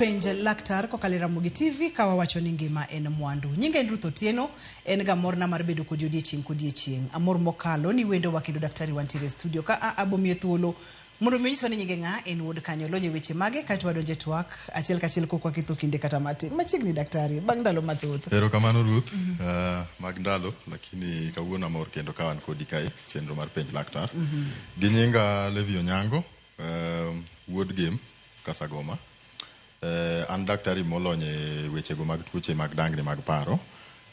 Penj Laktar kokalo e Ramogi TV ka wawacho ni ngima en mwandu. Nyinga en Ruth Otieno, en ga morna mar bedo kodi odiechieng' kodiechieng'. Amor mokalo ni wendowa kendo daktari wantiere e studio ka a abomiye thuolo mondo mi onyiswa ni nyinge ng'a, en wuod kanye, olony e weche mage, kaeto wadonjo e twak achiel kachiel kok waketho kinde kata matin. Machiegni daktari, bang' ndalo mathoth. Erokamano Ruth, mag ndalo, lakini kawuono amor kendo ka wan kodi kae, chenro mar Penj Laktar. Gi nyinga Levi Onyango, wuod Gem, Kasagoma. An daktari molony e wechego mag tuoche mag dangni mag paro.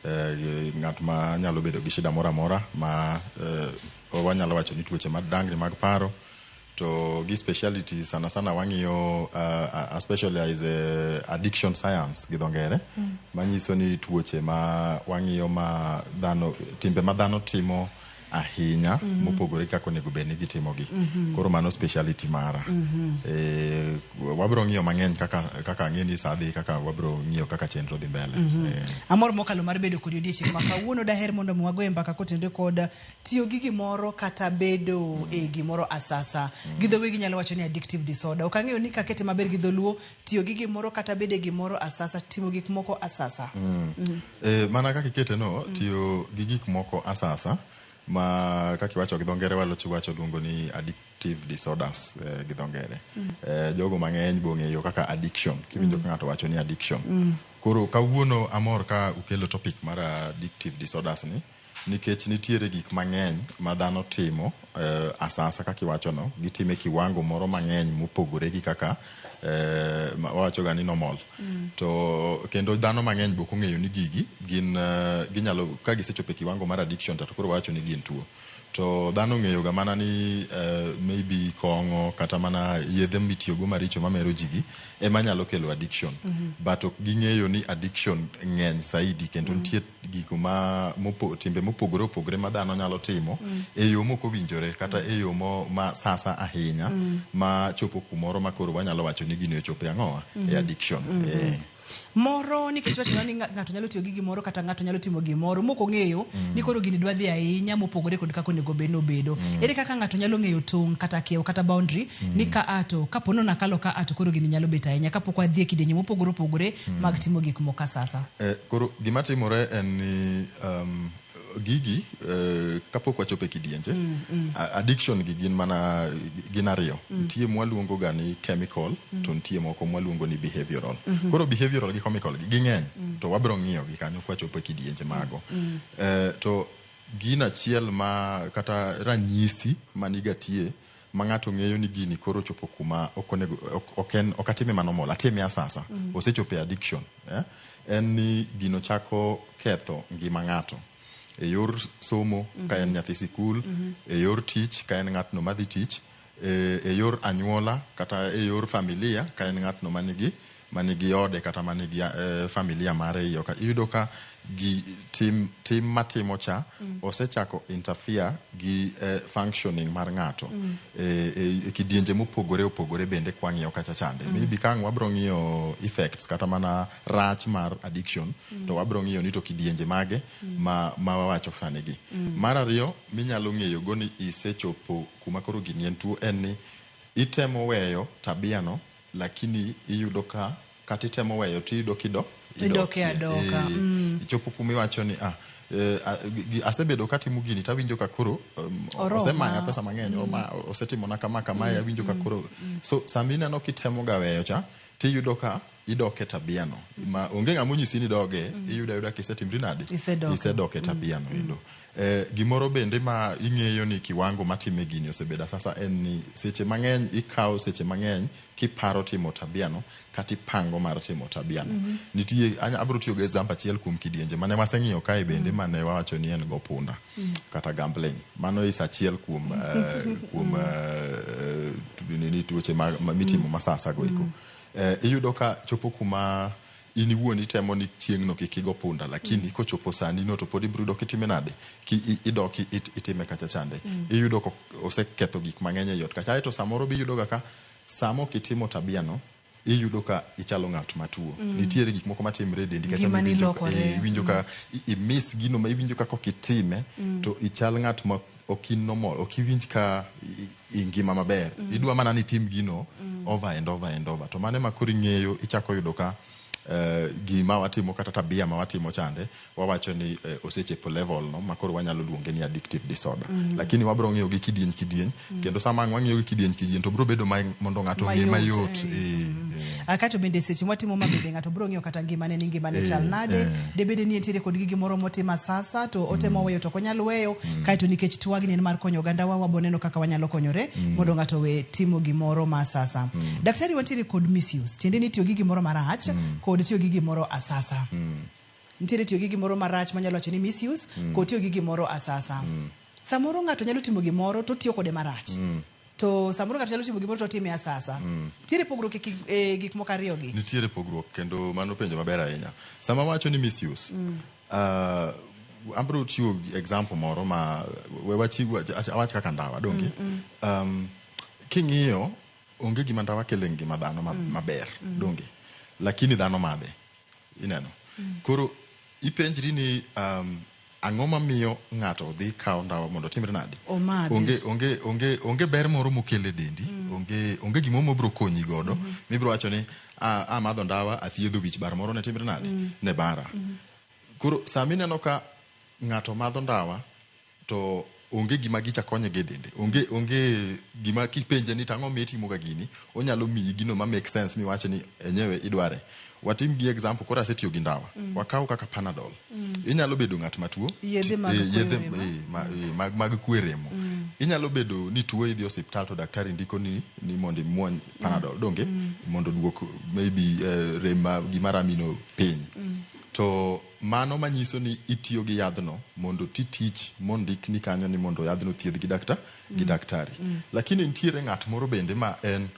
Ng'at ma nyalo bedo gi shida moro amora ma wanyalo wacho ni tuoche mag dangni mag paro to gi speciality sana sana wang'iyo a specialize addiction science gi dho ngere manyiso ni tuoche ma wang'iyo ma dhano timbe ma dhano timo ahinya mopogore kaka onego bed ni gitimogi. Koro mano speciality mara. Wabiro ng'iyo mang'eny kaka kaka ang'e ni saa dhi kaka wabiro ng'iyo kaka chenro dhi mbele. Amor mokalo mar bedo kodi odiechieng' ma kawuono daher mondo mi wagoye mbaka kotenore kod tiyo gi gimoro kata bedo e gimoro asasa. Gi dho wegi nyalo wacho ni addictive disorder. Ok ang'eyo ni kakete maber gi dholuo, tiyo gi gimoro kata bedo e gimoro asasa, timo gik moko asasa. Mana kaka ikete no, tiyo gi gik moko asasa ma kaka iwacho gi dho ngere walocho wacho luongo ni addictive disorders gi dho ngere. Jogo mang'eny be ong'eyo kaka addiction. Kiwinjo ka ng'ato wacho ni addiction. Koro kawuono amor ka ukelo topic mar addictive disorders ni nikech nitiere gik mang'eny ma dhano timo asasa kaka iwacho no, gitime kiwango moro mang'eny mopogore gi kaka wawacho ga ni normal. To kendo dhano mang'eny be ok ong'eyo ni gigi gin ginyalo ka gisechopo e kiwango mar addiction to koro wawacho ni gin tuo. To dhano ong'eyo ga mana ni maybe kong'o kata mana yedhe mitiyogo maricho mamero ji gi ema nyalo kelo addiction. But ok ging'eyo ni addiction ng'eny saidi kendo nitie gigo ma timbe mopogore opogore ma dhano nyalo timo e yo mok owinjore kata e yo ma sasa ahinya ma chopo kumoro ma koro wanyalo wacho ni gini ochopo e ang'owa e addiction. Moro nikech wachona ni ng'ato nyalo tiyo gi gimoro kata ng'ato nyalo timo gimoro mok ong'eyo ni koro gini dwa dhi ahinya mopogore kod kaka onego bed ni obedo. Ere kaka ng'ato nyalo ng'eyo tong' kata kiewo kata boundary ni ka a to kapo ni nakalo ka a to koro gini nyalo bet ahinya kapok wadhi e kidienje mopogore opogore mag timo gik moko asasa. Koro gima timore en ni gigi kapok wachopo e kidienje addiction gi gin mana gin ariyo. Nitie mwaluongo ga ni chemical to nitie moko mwaluongo ni behavioral. Koro behavioral gi chemical gi ging'eny to wabiro ng'iyo gi kanyo kwachopo e kidienje mago. To gino achiel ma kata ranyisi manigatie ma ng'ato ng'eyo ni gini koro ochopo kuma ok onego ok en ok atime ma normal atime asasa osechopo e addiction en ni gino chako ketho ngima ng'ato e yor somo ka en nyathi sikul, e yor tich ka en ng'atno madhi tich, e yor anyuola kata e yor familia ka en ng'atno manigi ode kata manigi familia mare iye ka. Iyudo ka gi tim tim matimo cha osechako interfere gi functioning mar ng'ato e kidienje mopogore opogore bende kwang'iyo kacha chande. Maybe ka ang' wabro ng'iyo effects kata mana rach mar addiction to wabro ng'iyo ni to kidienje mage ma wawacho sani gi. Mar ariyo minyalo ng'eyo go ni isechopo kuma koro gini en tuo en ni itemo weyo tabia no lakini iyudo ka kata itemo weyo tiyudo kido Idoke adoka. Ichopo kuma iwacho ni asebedo katimo gini tawinjo ka koro osemaya pesa mang'eny osetimona kama kamae awinjo ka koro so sama ineno kitemo ga weyo cha tiyudo ka idok e tabia no ma onge ng'ama onyisi ni idoge iyudo ayuda kisetimri nade isedok e tabia no endo. Gimoro bende ma ing'eyo ni kiwango matime gini osebedo sasa en ni seche mang'eny ikawo seche mang'eny kiparo timo tabia no kata ipango mar timo tabia no. Nitie abiro tiyo gi example achiel kuom kidienje mane waseng'iyo kae bende mane wawacho ni en go punda kata gambling. Mano is achiel kuom kuom nini tuoche ma mitimo masasa go eko. Iyudo ka chopo kuma in iwuon itemo ni chieng' no kik igo punda lakini kochopo sani no to pod ibiro yudo kitime nade ki idok itime kacha chande. Iyudo ka oseketho gik mang'eny ei ot kacha. Aeto samoro be iyudo ga ka sama ok itimo tabia no iyudo ka ichalo ng'at matuo. Nitiere gik moko matimre e dendi kacha miwinjo iwinjo ka i miss gino ma iwinjo ka kok itime to ichal ng'at ma Ok in normal, ok iwinj ka ingima maber. Idwa mana ni itim gino over and over and over. To mano ema koro ing'eyo ichako yudo ka gima watimo kata tabia ma watimo chande wawacho ni osechopo level no ma koro wanyalo luonge ni addictive disorder. Lakini wabro ng'iyo gi kidieny kidieny, kendo sama ang' wang'iyo gi kidieny kidieny to bro bedo mondo ng'ato ong'e mayot. Kato bende seche mwatimo ma bende ng'ato bro ng'iyo kata ngimane ni ngimane chal nade, debede ni entiere kod gi gimoro motimo asasa to otemo weyo to ok onyal weyo. Kaeto nikech twagni en mar konyo ogandawa, wabo neno kaka wanyalo konyore mondo ng'ato owe timo gimoro ma asasa. Daktari, wantiere kod misuse, tiende ni tiyo gi gimoro marach kod tiyo gi gimoro asasa. Nitiere tiyo gi gimoro marach manyalo wacho ni misuse kod tiyo gi gimoro asasa. Samoro ng'ato nyalo timo gimoro to otiyo kode marach, to samoro ng'ato nyalo timo gimoro to otime asasa. Nitiere pogruok e gik moko ariyo gi? Nitiere pogruok, kendo mano penjo maber ahinya. Sama wacho ni misuse, abro chiwo example moro ma we wachiw awach kaka ndawa donge. King'iyo onge gima ndawa kelo e ngima dhano maber, donge, lakini dhano madhe ineno. Koro ipenjri ni ang'o mamiyo ng'ato dhi kawo ndawa mondo otimre nade? Omadhi. Onge ber moro mokelo e dendi, onge gimoro mobiro konyi godo mibiro wacho ni amadho ndawa athiedho wich bar moro ne timre nade ne bara. Koro sami ineno ka ng'ato madho ndawa to onge gima gicha konye go e dende, onge gima kipenje ni tang'o miyo itimo ga gini, onyalo miyi gino ma make sense miwach ni enyewe idware. Watim gi example, koro asetiyo gi ndawa, wakaw kaka Panadol. Inyalo bedo ng'at matuo, Yedhe mag kwe yedhe remo. Mag kwe remo. Inyalo bedo ni tuo, idhi osiptal to daktari ndiko ni mondo imuony Panadol, donge, mondo oduok maybe rem ma gima ramino piny. To mano manyiso ni itiyo gi yadhno mondo ti tich mondikni kanyo ni mondo yadhno thiedh gi gi daktari. Lakini nitiere ng'at moro bende ma en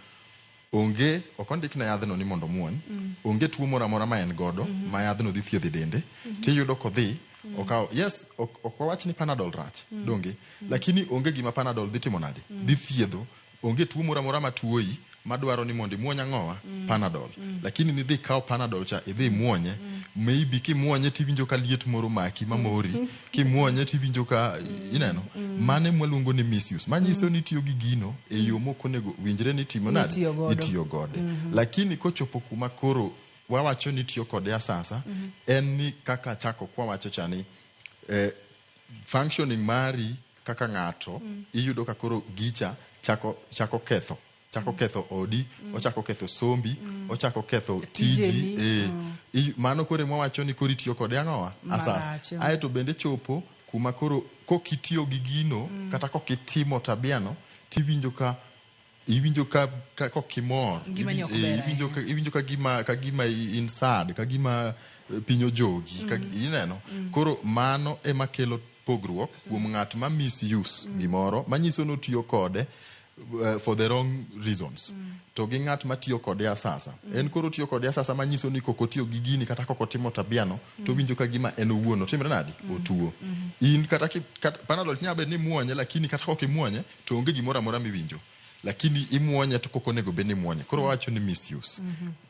onge, ok ondikne yadhno ni mondo omuony, onge tuo moro amora ma en godo ma yadhno dhi thiedho e dende, tiyudo kodhi okawo. Yes, ok wawach ni Panadol rach, donge, lakini onge gima Panadol dhi timo nade, dhi thiedho. Onge tuo moro amora ma tuoyi madwaro ni mondo imuony ang'owa Panadol, lakini nidhi ikaw Panadol cha idhi imuonye. Maybe kimuonye tiwinjo ka liet moro maki mamori, kimuonye tiwinjo ka ineno. Mano ema waluongo ni misuse, manyiso ni itiyo gi gino e yo mok onego winjre ni itimo nade, Itiyo godo. Itiyo gode. Lakini kochopo kuma koro wawacho ni itiyo kode asasa, en ni kaka chako kwawacho cha ni functioning mari kaka ng'ato, iyudo ka koro gicha chako ketho odi, ochako ketho sombi, ochako ketho tiji. Tijeni. Mano koro ema wawacho ni koro itiyo kode ang'owa asasa. Marach. Aeto bende chopo kuma koro kokitiyo gi gino kata kokitimo tabiano tiwinjo ka iwinjo ka kokimor. Ngimani ok ber Iwinjo ahinya. Iwinjo ka gima in sad, ka gima piny ojogi ka, ineno. Koro mano ema kelo pogruok kuom ng'at ma misuse gimoro manyiso ni otiyo kode for the wrong reasons, to gi ng'at matiyo kode asasa. En koro tiyo kode asasa manyiso ni kok otiyo gi gini kata kok otimo tabiano to owinjo ka gima en owuon otimre nade, otuo. In kata Panadol nyalo bedo ni imuonye, lakini kata kok imuonye to onge gimoro amora miwinjo, lakini imuonye to kok onego bed ni imuonye. Koro wawacho ni misuse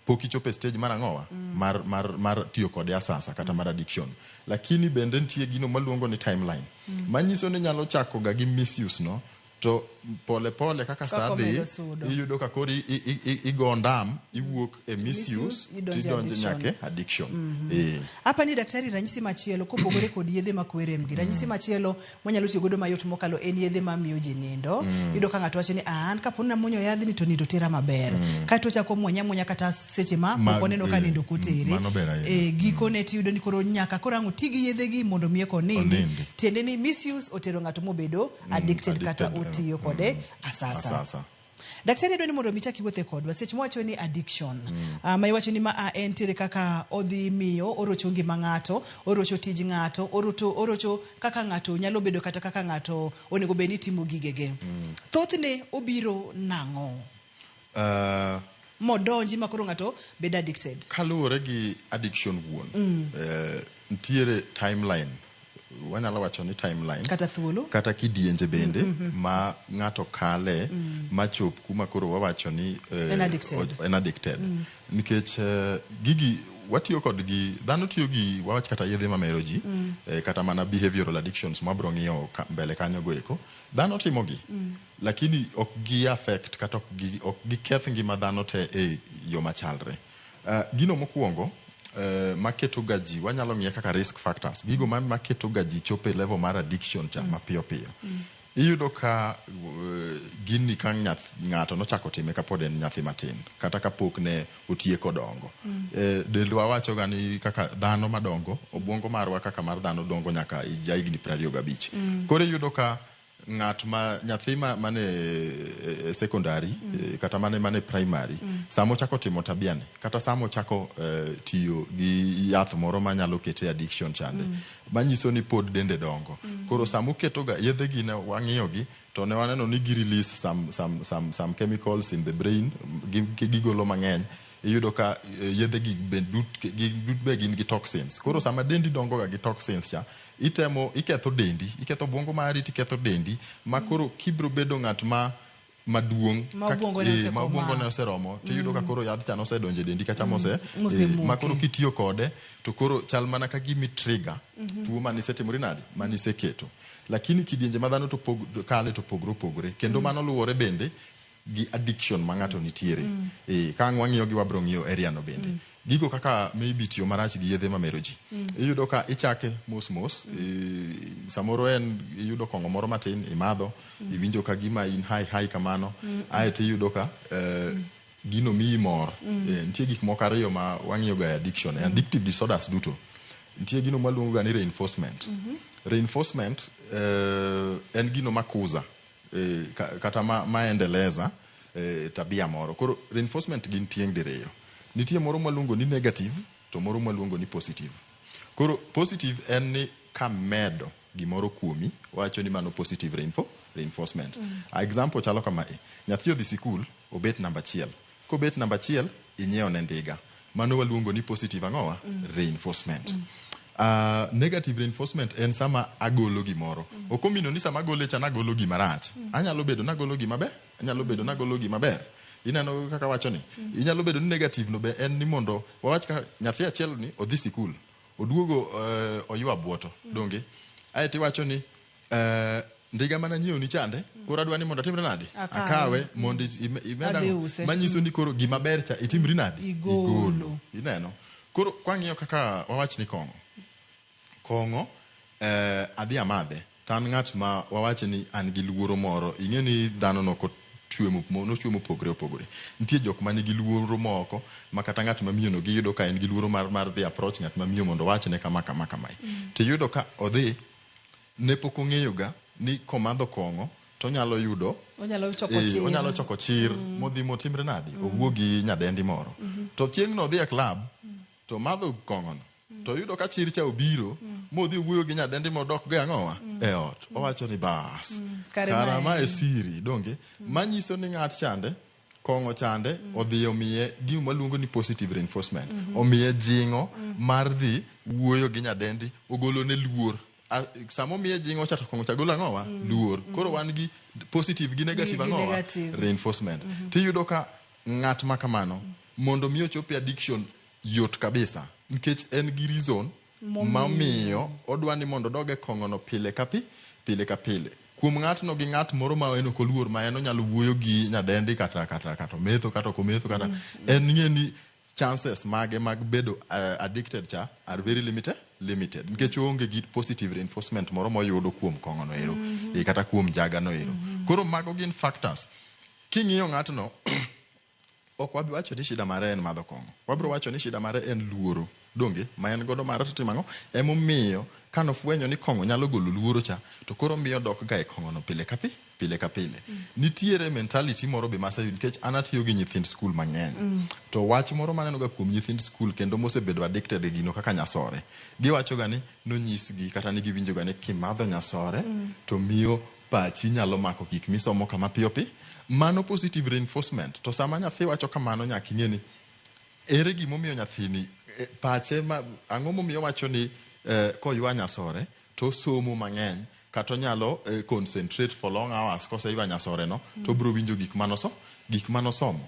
pok ichopo e stage mar ang'owa mar tiyo kode asasa kata mar addiction. Lakini bende nitie gino maluongo ni timeline manyiso ni nyalo chako ga gi misuse no to pole pole kaka saa Kaka dhi omedo sudo. Iyudo ka koro igo ndam iwuok e misuse Misuse, idonjo e tidonjo addiction. nyaka e addiction. Apa ni daktari, ranyisi machielo kopogore kod yedhe makwe rem gi, ranyisi machielo mwanyalo tiyo godo mayot mokalo en yedhe mamiyo ji nindo. Iyudo ka ng'ato wacho ni an kapo ni namuonyo yadhni to nindo tera maber, kaeto ochako muonye amuonya kata seche ma pok oneno ka nindo ok otere. Mano ber ahinya. Gikone tiyudo ni koro nyaka koro ang' oti gi yedhe gi mondo miye konindi. Onindi. Tiende ni misuse otero ng'ato mobedo addicted kata addicted, otiyo kode asasa. Asasa. Daktari, adwa ni mondo mi ichak iwuothe kodwa seche mwacho ni addiction, ma iwacho ni ma a entiere kaka odhi miyo orocho ngima ng'ato, orocho tij ng'ato, orocho kaka ng'ato nyalo bedo kata kaka ng'ato onego bed ni timo gigege. Thothne obiro nang'o modonji ma koro ng'ato bedo addicted? Kaluwore gi addiction wuon, nitiere timeline. Wanyalo wacho ni timeline Kata thuolo. Kata kidienje bende ma ng'ato kale machop kuma koro wawacho ni En addicted. En addicted. Nikech gigi watiyo kodgi, dhano tiyo gi, wawach kata yedhe mamero ji, kata mana behavioral addictions mwabro ng'iyo mbele kanyo go eko. Dhano timo gi. Lakini ok gi affect kata ok giketh ngima dhano te e yo machalre. Gino mokwongo maketo ga ji, wanyalo ng'iye kaka risk factors, gigo maketo ga ji chopo e level mar addiction cha mapiyo piyo. Iyudo ka gini ka ng'ato nochako time kapod en nyathi matin, kata kapok ne otieko dongo. Dendwa wacho ga ni kaka dhano madongo, obwongo marwa kaka mar dhano dongo nyaka ja higni 25. Koro iyudo ka ng'at ma nyathi ma mane secondary kata mane primary, sama ochako timo tabia ni, kata sama ochako tiyo gi yath moro manyalo kete addiction chande, manyiso ni pod dende dongo. Koro sama oketo ga yedhe gi, ne wang'iyo gi to ne waneno ni gi release some chemicals in the brain, gigolo mang'eny. Iyudo ka yedhe gi be dut be gin gi toxins. Koro sama dendi dongo ga gi toxins cha, itemo iketho dendi, iketho obwongo mari, tiketho dendi ma koro kibro bedo ng'at ma maduong' Ma obwongo ne ma obwongo ne osekomaa. Oseromo, tiyudo ka koro yadh cha nosedonjo e dendi kacha mose Mosemoke. Ma koro kitiyo kode to koro chal mana ka gimi trigger tuo manisetimori nade maniseketo. Lakini kidienje ma dhano to kale to pogre opogore, kendo mano luwore bende gi addiction ma ng'ato nitiere. Ka ang' wang'iyo gi, wabro ng'iyo area no bende. Gigo kaka maybe tiyo marach gi yedhe mamero ji, iyudo ka ichake mos mos, samoro en iyudo kong'o moro matin imadho, iwinjo ka gima in high high kamano, aeto iyudo ka gino miyi mor. Nitie gik moko ariyo ma wang'iyo ga e addiction, e addictive disorders duto. Nitie gino mwaluongo ga ni reinforcement. Reinforcement en gino makuza kata maendeleza tabia moro. Koro reinforcement gin tieng' diriyo. Nitie moro mwaluongo ni negative to moro mwaluongo ni positive. Koro positive en ni kamedo gimoro kuomi, wacho ni mano positive reinforcement. Example chalo kamae. Nyathi odhi sikul, obet namba 1. Kobet namba 1, inyiewo ne ndiga. Mano waluongo ni positive ang'owa? Reinforcement. Negative reinforcement en sama agolo gimoro. Ok omino ni sama agole cha nagolo gima rach. Anyalo bedo nagolo gima ber, anyalo bedo nagolo gima ber. Ineno kaka wacho ni. Inyalo bedo ni negative no be en ni mondo wawach ka nyathi achiel ni odhi sikul, oduogo oywa buoto, donge? Aeto iwacho ni ndiga mana nyiewo ni chande, koro adwa ni mondo atimre nade? Akawe. Akawe mondo imed Adhi ang'o? use. Manyiso ni koro gima ber cha itimri nade? Igolo. Ineno? Koro kwang'iyo kaka wawach ni kong'o. Kong'o adhi amadhe. To an ng'at ma wawach ni an gi luoro moro. Ing'e ni dhano nochwe mopogore opogore. Nitie jok manigi luoro moko ma kata ng'at ma miyo no giyudo ka en gi luoro mar dhi approach ng'at ma miyo mondo owachne kama kama kamae. Tiyudo ka odhi ne pok ong'eyo ga ni komadho kong'o to onyalo yudo Onyalo choko chir. Onyalo choko chir modhi motimre nade, owuo gi nyadendi moro. To chieng' no odhi e club to madho kong'o no, to oyudo ka chir cha obiro modhi owuoyo gi nyadendi modok go e ang'owa e ot. Owacho ni bas, Kare kara mae mae siri donge manyiso ni ng'at chande kong'o chande odhi omiye gima waluongo ni positive reinforcement, omiye jing'o mar dhi wuoyo gi nyadendi, ogolo ne luor. Sama omiye jing'o cha to kong'o cha golo ang'owa luor. Koro wan gi positive gi negative Gi ang'owa negative. Reinforcement. Tiyudo ka ng'at ma kamano mondo mi ochop e addiction yot kabisa, nikech en gi reason momiyo odwa ni mondo odog e kong'o no pile ka pile ka pile. Kuom ng'atno gi ng'at moro ma en ok oluor, ma en onyalo wuoyo gi nyadendi kata ometho kata ok ometho, kata en ng'e ni chances mage mag bedo addicted cha are very limited nikech oonge gi positive reinforcement moro moyudo kuom kong'o no ero, kata kuom njaga no ero. Koro mago gin factors. King'iyo ng'atno, ok wabi wacho ni shida mare en madho kong'o, wabiro wacho ni shida mare en luoro, donge, ma en godo mar timo ang'o. Emomiyo kanofwenyo ni kong'o nyalo golo luoro cha, to koro miyo dok ga e kong'o no pile ka pile ka pile. Nitiere mentality moro be maseyudo nikech an atiyo gi nyithind skul mang'eny, to wach moro maneno ga kuom nyithind skul kendo mosebedo addicted e gino kaka nyasore, giwacho ga ni nonyisgi kata ni giwinjo ga ni kimadho nyasore to miyo pachi nyalo mako gik misomo kama piyo piyo. Mano positive reinforcement. To sama nyathi wacho kamano, nyaka ing'e ni ere gimomiyo nyathini pache ma ang'o momiyo wacho ni koywa nyasore. To somo mang'eny kata onyalo concentrate for long hours koseywa nyasore no to obiro winjo gik manoso gik manosomo.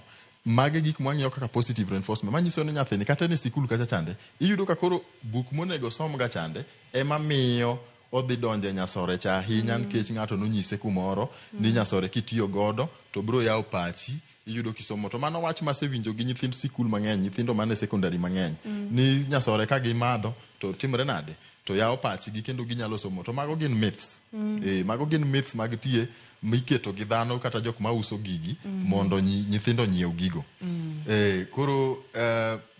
Magi gik mwang'iyo kaka positive reinforcement manyiso ni nyathini kata en e sikul kacha chande iyudo ka koro buk monego som ga chande ema miyo odhi donjo e nyasore cha ahinya nikech ng'ato nonyise kumoro ni nyasore kitiyo godo to biro yawo pachi iyudo kisomo. To mano wach masewinjo gi nyithind sikul mang'eny, nyithindo man e secondary mang'eny ni nyasore ka gimadho to timre nade to yawo pachgi kendo ginyalo somo. To mago gin myths. Mago gin myths mag tie miketo gi dhano kata jok mauso gigi mondo nyithindo onyiew gigo. Koro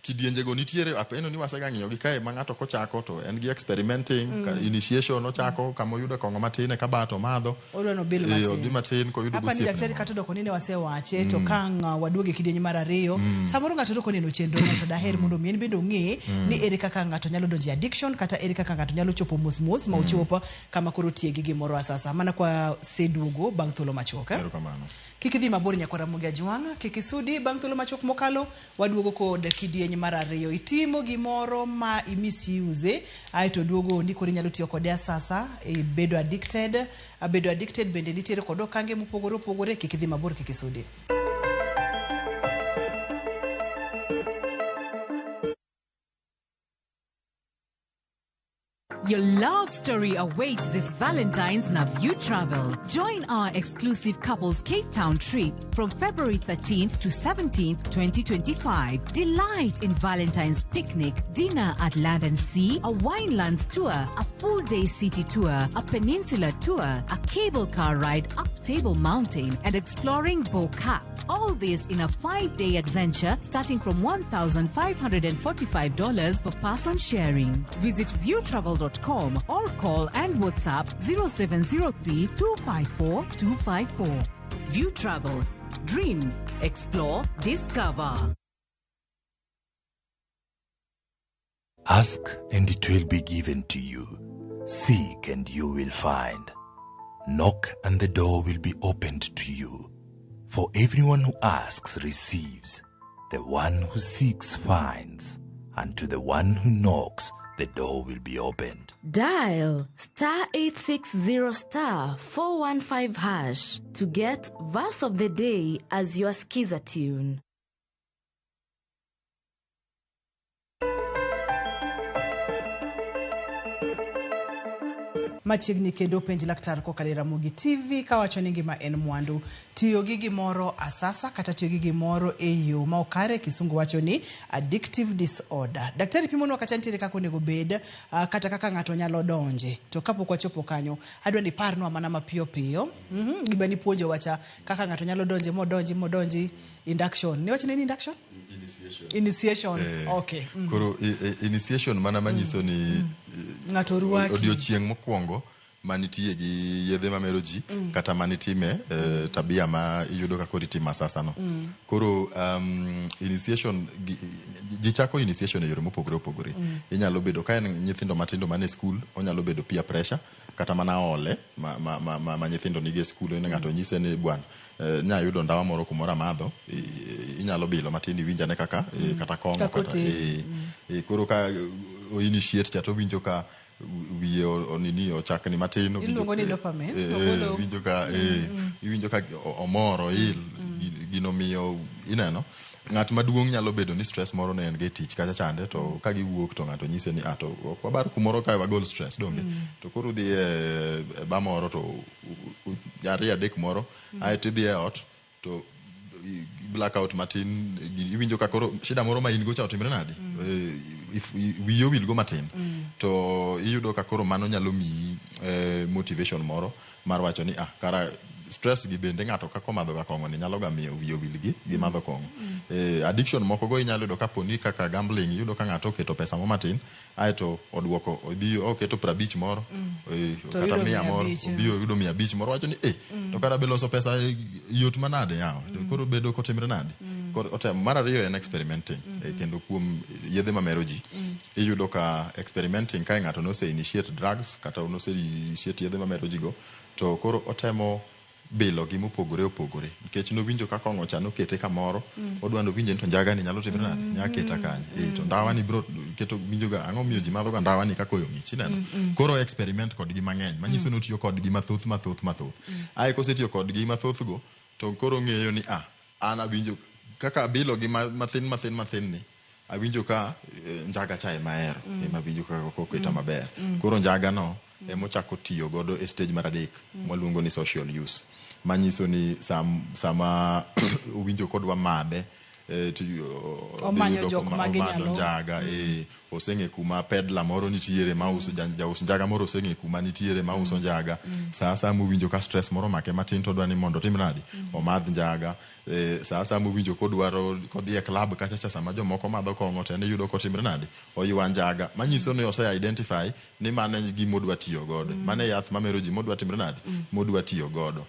kidienjego nitiere apeno ni wasega ng'iyo gi kae ma ng'ato kochako to en gi experimenting initiation ochako kama oyudo kong'o matin e kabat omadho. Odwa nobil matin. Odhi matin koyudo Apa ni gosiepne daktari moro. Kata odoko ni ne wasewache to ka ang' waduogo e kidieny mar ariyo samoro ng'ato dok oneno chenro no to daher mondo mi en bende ong'e ni ere kaka ng'ato nyalo donjo e addiction kata ere kaka ng'ato nyalo chopo mos mos ma ochop kama koro tiye gi gimoro asasa mana kwa seduogo bang' thuolo machuok. Erokamano. Kik idhi mabor nyakwar Ramogi Ajwang', kik isudi bang' thuolo machuok mokalo waduogo kod kidieny mar ariyo. Itimo gimoro ma i misuse aeto duogo ni koro inyalo tiyo kode asasa, ibedo addicted. Bedo addicted bende nitiere kod okange mopogore opogore. Kik idhi mabor, kik isudi. Your love story awaits this Valentine's Naview Travel. Join our exclusive couples Cape Town trip from February 13th to 17th, 2025. Delight in Valentine's picnic, dinner at Land and Sea, a winelands tour, a full day city tour, a peninsula tour, a cable car ride up Table Mountain, and exploring Bo-Kaap. All this in a 5-day adventure starting from $1,545 per person sharing. Visit viewtravel.com or call and WhatsApp 0703 254 254. View Travel. Dream, explore, discover. Ask and it will be given to you. Seek and you will find. Knock and the door will be opened to you. For everyone who asks receives. The one who seeks finds. And to the one who knocks, the door will be opened. Dial star 860 star 415 hash to get Verse of the Day as your skiza tune. Machiegni kendo penj laktar kokalo e Ramogi TV kawacho ni ngima en mwandu. Tiyo gi gimoro asasa kata tiyo gi gimoro e yo ma ok kare, kisungu wacho ni addictive disorder. Daktari pimonwa kacha nitiere kaka onego bed kata kaka ng'ato nyalo donje. To kapok wachopo kanyo, adwa ni iparnwa mana mapiyo piyo. Gima nipuonjo wacha kaka ng'ato nyalo donje modonji modonji induction. Niwacho ni en induction? Initiation. Initiation. Okay. Koro initiation mana manyiso ni Ng'ato orwaki. Odiochieng' mokwongo manitie gi yedhe mamero ji kata manitime tabia ma iyudo ka koro itimo asasa no. Koro initiation ji chako initiation e yore mopogore opogore. Inyalo bedo ka en nyithindo matindo man e skul, onyalo bedo peer pressure kata mana ole ma nyithindo nigi e skul. En ng'ato nyise ni bwana nya yudo ndawa moro kumoro amadho, inyalo bilo matin iwinj ane kaka kata kong'o Kaka kata otendi. Koro ka o initiate cha to winjo ka wiye onini ochakni matin Iluongo ni dopamine, ogolo- winjo ka iwinjo ka omor oil gino miyo ineno ng'at maduong' nyalo bedo ni stress moro ne en go e tich kacha chande to ka giwuok to ng'ato nyise ni ah to ok wabar kumoro kae wagol stress donge to koro udhi e bar moro to ariyo adek moro aeto idhi e ot to blackout matin iwinjo ka koro shida moro ma in go cha otimre nade wiyi owil go matin to iyudo ka koro mano nyalo miyi motivation moro mar wacho ni ah kara stress gi bende ng'ato kaka omadho ga kong'o ni nyalo ga miyo wiye owil gi madho kong'o. Addiction moko go inyalo yudo kaponi kaka gambling iyudo ka ng'ato oketo pesa mo matin aeto oduoko odhi oketo 50 moro To kata oyudo 100 mia moro abich, obi oyudo 500 moro wacho ni eh to kara be loso pesa yot manade yawa to koro bedo kotimre nade koro otemo. Mar ariyo en experimenting kendo kuom yedhe mamero ji iyudo ka experimenting kae ng'ato nose initiate drugs kata nose initiate yedhe mamero ji go to koro otemo bilo gi mopogore opogore nikech nowinjo ka kong'o cha nokete kamoro odwa nowinje ni to njaga ni nyalo timre nade nya keta kanye to ndawa ni bro keto winjo ga ang'o miyo ji madho ga ndawa ni ka koyo ng'ich ineno koro experiment kodgi mang'eny manyiso ni otiyo kodgi mathoth mathoth mathoth ae kosetiyo kodgi mathoth go to koro ng'eyo ni ah an awinjo kaka abilo gi mathin mathin mathin ni awinjo ka njaga cha ema ahero ema awinjo ka koketa maber koro njaga no emochako tiyo godo e stage mar adek mwaluongo ni social use manyiso ni sama owinjo kodwa madhe to Omanyo jok ma omadho ginyalo njaga oseng'e kuma peddler moro nitiere mauso jaus njaga moro oseng'e kuma nitiere mauso njaga sa asaya mowinjo ka stress moro omake matin to odwa ni mondo otim nadi omadh njaga sa asaya mowinjo kodwaro kodhi e club kacha cha sama jomoko madho kong'o to en iyudo kotimre nade oywa njaga manyiso ni ose identify ni mano e gima odwa tiyo godo mano e yath mamero ji modwa timre nade modwa tiyo godo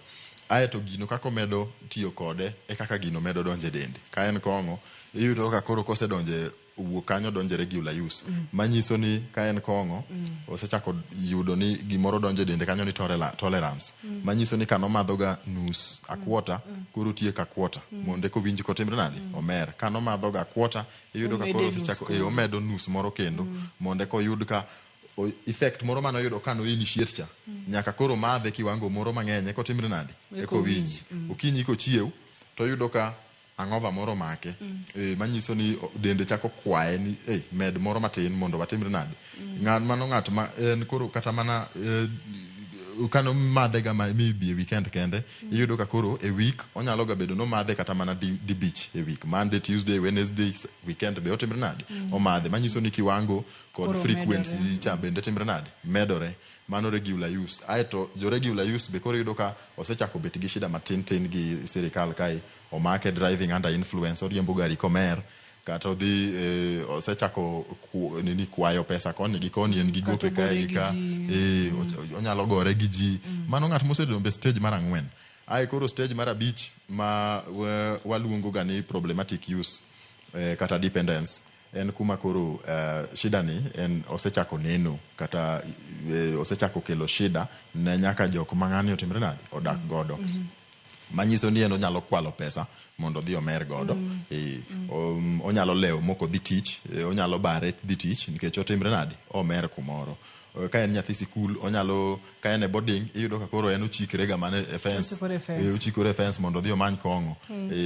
aeto gino kaka omedo tiyo kode e kaka gino medo donjo e dende ka en kong'o iyudo ka koro kosedonje owuok kanyo donje regular use manyiso ni ka en kong'o osechako yudo ni gimoro donjo e dende kanyo ni tolerance manyiso ni kanomadho ga nus a quarter koro tieko a quarter mondo eka owinj kotimre nade omer kanomadho ga quarter iyudo ka koro osechako omedo nus moro kendo mondo eka oyud ka effect moro manoyudo ka no initiate cha nyaka koro madhe kiwango moro mang'eny eka otimre nade eka owinj okinyi kochiew to oyudo ka hangover moro make manyiso ni dende chako kwaye ni med moro matin mondo watimre nade ng'at mano ng'at ma en koro kata mana kano madhe ga maybe e weekend kende iyudo ka koro e week onyalo ga bedo nomadhe kata mana dibich e week Monday Tuesday Wednesday weekend be otimre nade omadhe manyiso ni kiwango kod Koro frequency medore. cha bende timre nade medore mano regular use aeto jo regular use be koro iyudo ka osechako bet gi shida matin tin gi sirikal kae omake driving under influence oriembo gari komer kata odhi osechako nini kwayo pesa koni gi koni en gi Kata gope kae ogore gi gi ka ji. Onyalo gore gi ji mano ng'at mosedonjo e stage mar ang'wen ae koro stage mar abich ma waluongo ga ni problematic use kata dependence en kuma koro shida ni en osechako neno kata osechako kelo shida ne nyaka jok ma ng'ani otimre nade odak godo manyiso ni en onyalo kwalo pesa mondo odhi omer godo onyalo lewo mok odhi tich onyalo bare dhi tich nikech otimre nade omer kumoro ka en nyathi sikul onyalo ka en e boarding iyudo ka koro en ochikre ga mana e fence Ochikore e fence. Ochikore e fence mondo odhi omany kong'o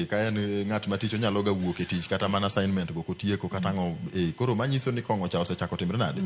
ka en ng'at ma tich onyalo ga wuok e tich kata mana assignment go kotieko kata ang'o koro manyiso ni kong'o cha osechako timre nade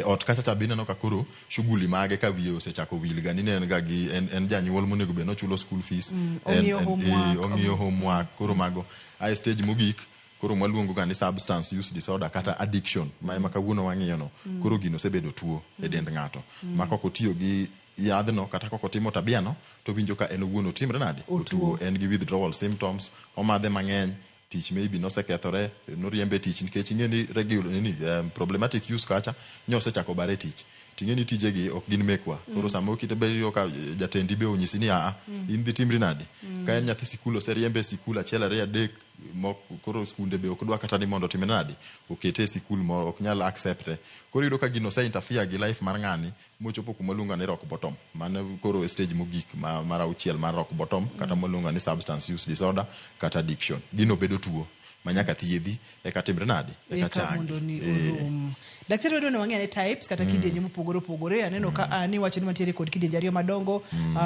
ot kacha cha be ineno ka koro shughuli mage ka wiye osechako wil ga ni ne en ga gi en janyuol monego bed ni ochulo school fees Ong'iyo homework. Ong'iyo homework koro mago ae stage mogik koro mwaluongo ga ni substance use disorder kata addiction ma ema kawuono wang'iyo no koro gino osebedo tuo e dend ng'ato ma kok otiyo gi yadhno kata kok otimo tabia no to winjo ka en owuon otimre nade Otuo. Otuo en gi withdrawal symptoms omadhe mang'eny tich maybe nosekethore noriembe tich nikech ing'e ni regular nini problematic use kacha nyosechako bare tich ting'e ni tijegi ok gin mekwa koro sama okite be iyudo ka jatendi be onyisi ni aa in dhi timri nade ka en nyathi sikul oseriembe e sikul achiel ariyo adek mok koro skunde be ok dwa kata ni mondo otimre nade okete e sikul moro ok nyal accept koro iyudo ka gino ose interfere gi life mar ng'ani mochopo kuma luongo ni rock bottom mano koro e stage mogik mar auchiel mar rock bottom kata mwaluongo ni substance use disorder kata addiction gino bedo tuo ma nyaka thiedhi eka timre nade eka Eka changi mondo ni orum daktari wedo ni wang'e ane types kata kidienje mopogore opogore aneno ka ni wacho ni wantiere kod kidienje ariyo madongo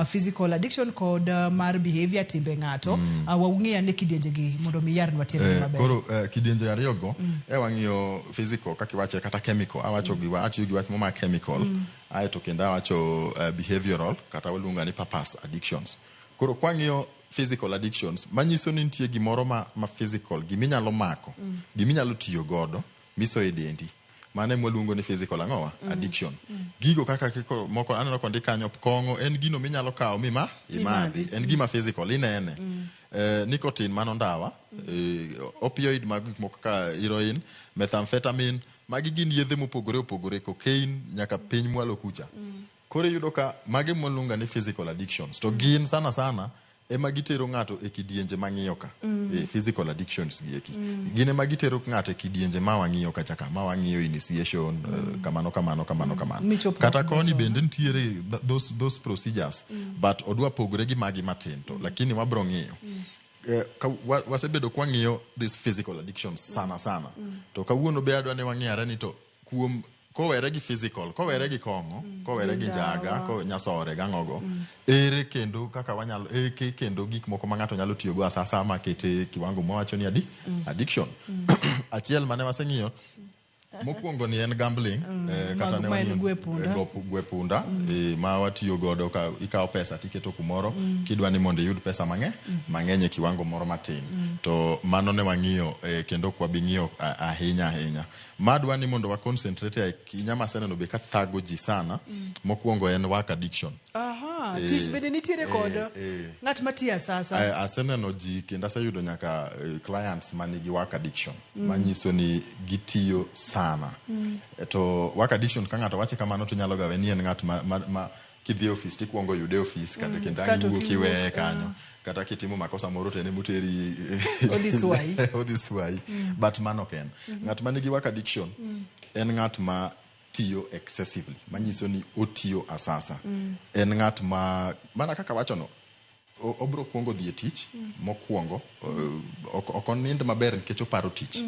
physical addiction kod mar behavior timbe ng'ato wang'e ane kidienje gi mondo mi yarnwa tiendgi maber Koro kidienje ariyo go e wang'iyo physical kaka iwache kata chemical awacho gi atiyo gi wach mo mar chemical aeto kendo awacho behavioral kata waluongo ni purpose addictions koro kwang'iyo physical addictions manyiso ni nitie gimoro ma physical giminyalo mako giminyalo tiyo godo misoyo e dendi mano ema waluongo ni physical ang'owa addiction gigo kaka kiko moko aneno kondik kanyo kong'o en gino minyalo kawo mima imadhi en gima physical inene nicotine mano ndawa opioid mag gik moko kaka heroin methamphetamine magi gin yedhe mopogore opogore cocaine nyaka piny mwalo kucha koro iyudo ka magi mwaluongo ni physical addictions to gin sana sana ema gitero ng'ato e kidienje mang'iyo ka. Physical addictions gi eki gin ema gitero ng'ato e kidienje ma wang'iyo kacha ka, ma wang'iyo initiation, kamano kamano kamano kamano. Michop Kata rock koni bottom. Bende nitiere those procedures, but odwa pogore gi magi matin to lakini wabro ng'iyo. Ka wasebedo kwang'iyo this physical addiction sana sana, to kawuono be adwa ni wang'iyare ni to kuom kowere gi physical, kowere gi kong'o, kowere gi njaga, ko nyasore gang'ogo, ere kendo kaka wanyalo, ere kendo gik moko ma ng'ato nyalo tiyogo asasa makete kiwango mwawacho ni addiction. Achiel mane waseng'iyo mokwongo ni en gambling, kata ne ma en wang'iyo- gwe punda. Gwe punda, ma watiyo godo ka ikawo pesa tiketo kumoro kidwa ni mondo iyud pesa mang'eny e kiwango moro matin. To mano ne wang'iyo, kendo ok wabi ng'iyo ahinya ahinya. Madwa ni mondo wa concentrate ahinya, maseneno be ka thago ji sana, mokwongo en work addiction. Aha, tich bende nitiere kod ng'at matiyo asasa. Aseneno ji kendo aseyudo nyaka clients manigi work addiction, manyiso ni gitiyo sana. To work addiction, ka ng'ato wache kamano, to nyalo gawe ni en ng'at ma kidhi e ofis tikuongo yude e ofis kata kendo ang' Kata iwuok ok iweye iwuok, kanyo, kata kitimo makosa moro to en emoteri. Odhi swayi. Odhi swayi. But mano ok en ng'at manigi work addiction. En ng'at ma tiyo excessively, manyiso ni otiyo asasa. En ng'at ma mana kaka wachono, obro kuongo dhi e tich mokwongo, ok onind maber nikech oparo tich.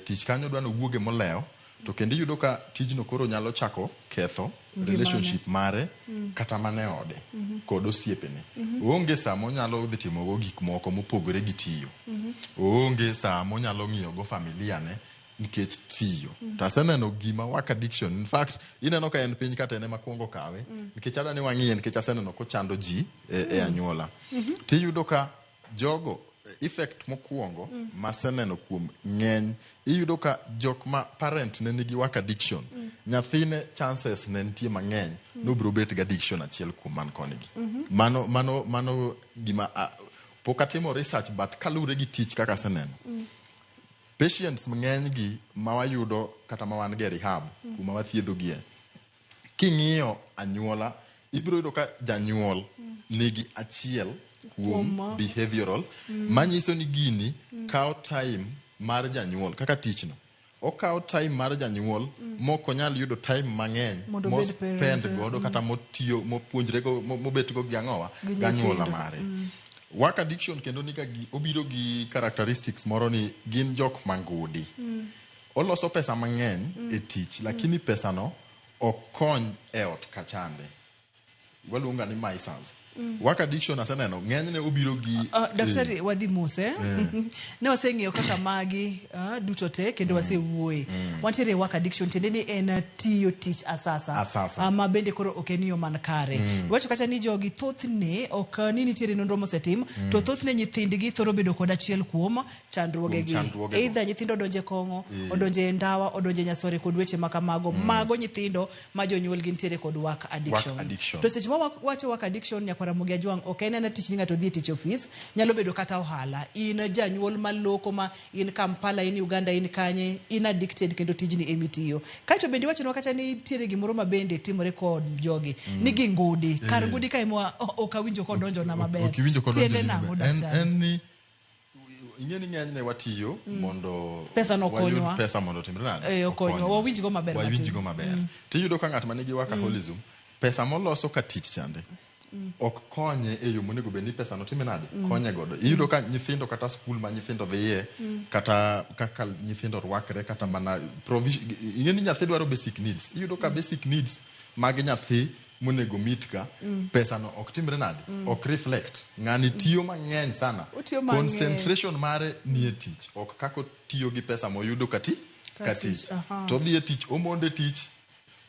Tich kanyo dwa nowuoge molewo, to kendo iyudo ka tijno koro nyalo chako ketho Ngimane. relationship mare kata mana e ode kod osiepene. Oonge saa monyalo dhi timogo gik moko mopogore gi tiyo. Oonge saa monyalo ng'iyogo familia ne nikech tiyo. To aseneno gima work addiction, in fact ineno ka en piny kata en ema kuongo kawe, nikech adwa ni wang'iye, nikech aseneno kochando ji e anyuola. Tiyudo ka jogo, effect mokwongo maseneno kuom ng'eny, iyudo ka jok ma parent ne nigi work addiction, nyathine chances ne nitie mang'eny nobiro bet gi addiction achiel kuom man koni gi. Mano gima pok atimo research, but kaluwore gi tich kaka aseneno patients ng'eny gi ma wayudo kata ma wan go e rehab kuma wathiedhogie, king'iyo anyuola ibiro yudo ka janyuol nigi achiel kuom Kuom, behavioral, manyiso ni gini kawo time mar janyuol kaka tichno okawo time mar janyuol mok onyal yudo time mang'eny Mondo mo obed parent, spend godo kata motiyo mopuonjrego mobetgo gi ang'owa Gi gi anyuola nyithindo. mare. Work addiction kendo niga gi obiro gi characteristics moro ni gin jok mangudi. Oloso pesa mang'eny e tich, lakini pesano ok kony e ot kachande. Waluonga ni misers. Work addiction aseneno ng'enyne obiro gi Daktari, wadhi mos, eh? Ne waseng'iyo kaka magi duto te kendo wasewuoye. Wantiere e work addiction, tiende ni en tiyo tich asasa. Asasa. Ma bende koro ok en yo man kare. Iwacho kacha ni jogi thothne ok ni nitiere nonro mosetim, to thothne nyithindgi thoro bedo kod achiel kuom chandruogegi. Kuom chandruogego. Either nyithindo odonje kong'o, odonje e ndawa, odonje nyasore kod weche ma kamago. Mago nyithindo ma jonyuolgi nitiere kod work addiction. Addiction. To seche ma wacho work addiction, nyakwar Ramogi Ajwang', ok en ena tich ni ng'ato dhi e tich ofis, nyalo bedo kata ohala. In janyuol maloko ma in Kampala, in Uganda, in kanye, in addicted kendo tijni emitiyo. Kaeto bende iwachonwa kata ni nitiere gimoro ma bende timore kod jogi, ni gingudi. Kar ngudi ka ema ok awinjo kodonjona maber. Ok iwinjo kodonjo Tiende ni nang'o, maber. daktari? En ni ing'e ni ng'enyne watiyo mondo Pesa no wayud okonywa. pesa mondo otimre nade? Eh, okonywa. Wawinjgo maber matin. Wawinjgo maber. Tiyudo ka ng'at ma nigi workaholism, pesa moloso ka tich chande ok konye e yo monego bed ni pesa no time nade konye godo. Iyudo ka nyithindo kata skul ma nyithindo dhiye, kata kaka nyithindo rwakre, kata mana provision, ing'e ni nyathi dwaro basic needs. Iyudo ka basic needs mag nyathi monego meet ka pesa no ok timre nade, ok reflect. Ng'ani tiyo mang'eny sana. Otiyo mang'eny. Concentration mare nie tich, ok kaka otiyo gi pesa moyudo ka Ka ka tich, tich. aha. To odhi e tich, omondo e tich,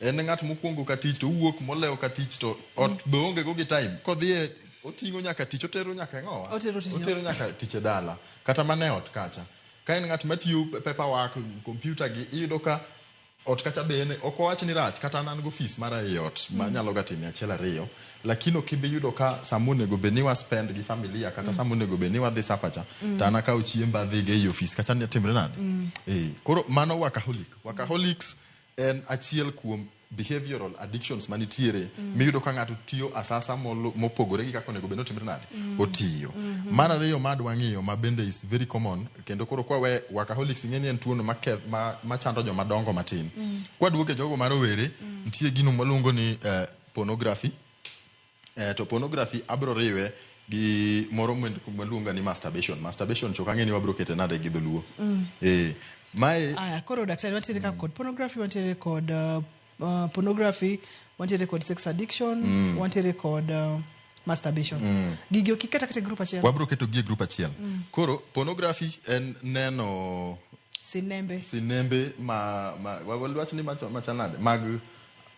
en ng'at mokwongo ka tich to owuok molewo ka tich, to ot be oonge go gi time. Kodhi e oting'o nyaka tich, otero nyaka e ng'owa. Otero tich. Otero nyaka tich e dala kata mana e ot kacha. Ka en ng'at matiyo paperwork, computer gi, iyudo ka ot kacha be en ok wawach ni rach, kata an an go ofis mara ei ot ma anyalo ga time achiel ariyo, lakini ok ibi yudo ka sama onego bed ni wa spend gi familia kata sama onego bed ni wadhi sapacha to an akawo chiemba adhigo ei ofis kacha ni timre nade. Koro mano workaholic. Workaholics en achiel kuom Behavioral addictions manitiere miyudo ka ng'ato tiyo asasa mopogore gi kaka onego bed ni otimre nade otiyo. Mar ariyo ma adwa ng'iyo ma bende is very common kendo koro kwawe workaholics ing'e ni en tuono machando joma dongo matin. Kwaduoke jogo ma rowere nitie gino mwaluongo ni pornography. To pornography abro riwe gi moro mwaluongo ni masturbation. Masturbation chok ang'e ni wabro kete nade gi dholuo. Mae Aya, koro daktari, wantiere ka kod pornography, wantiere kod pornography, wantiere kod sex addiction, wantiere kod masturbation. Gigi ok iketa kata e group achiel? Wabro keto gi e group achiel. Koro pornography en neno sinembe. Sinembe ma wawach ni machal nade mag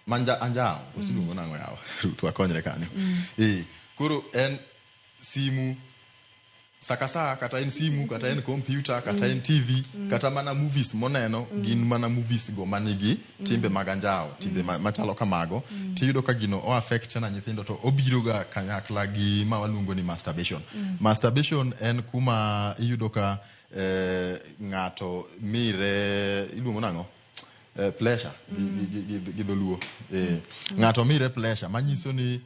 manja anjawo osiluongo nang'o yawa Ruth wakonyre kanyo. Koro en simu saka saa kata en simu kata en computer kata en TV kata mana movies moneno gin mana movies go manigi timbe mag anjawo timbe machalo kamago tiyudo ka gino o affect na nyithindo to obiro ga kanyakla gi ma waluongo ni masturbation. Masturbation en kuma iyudo ka ng'ato mire iluongo nang'o pleasure gi dholuo ng'ato mire pleasure manyiso ni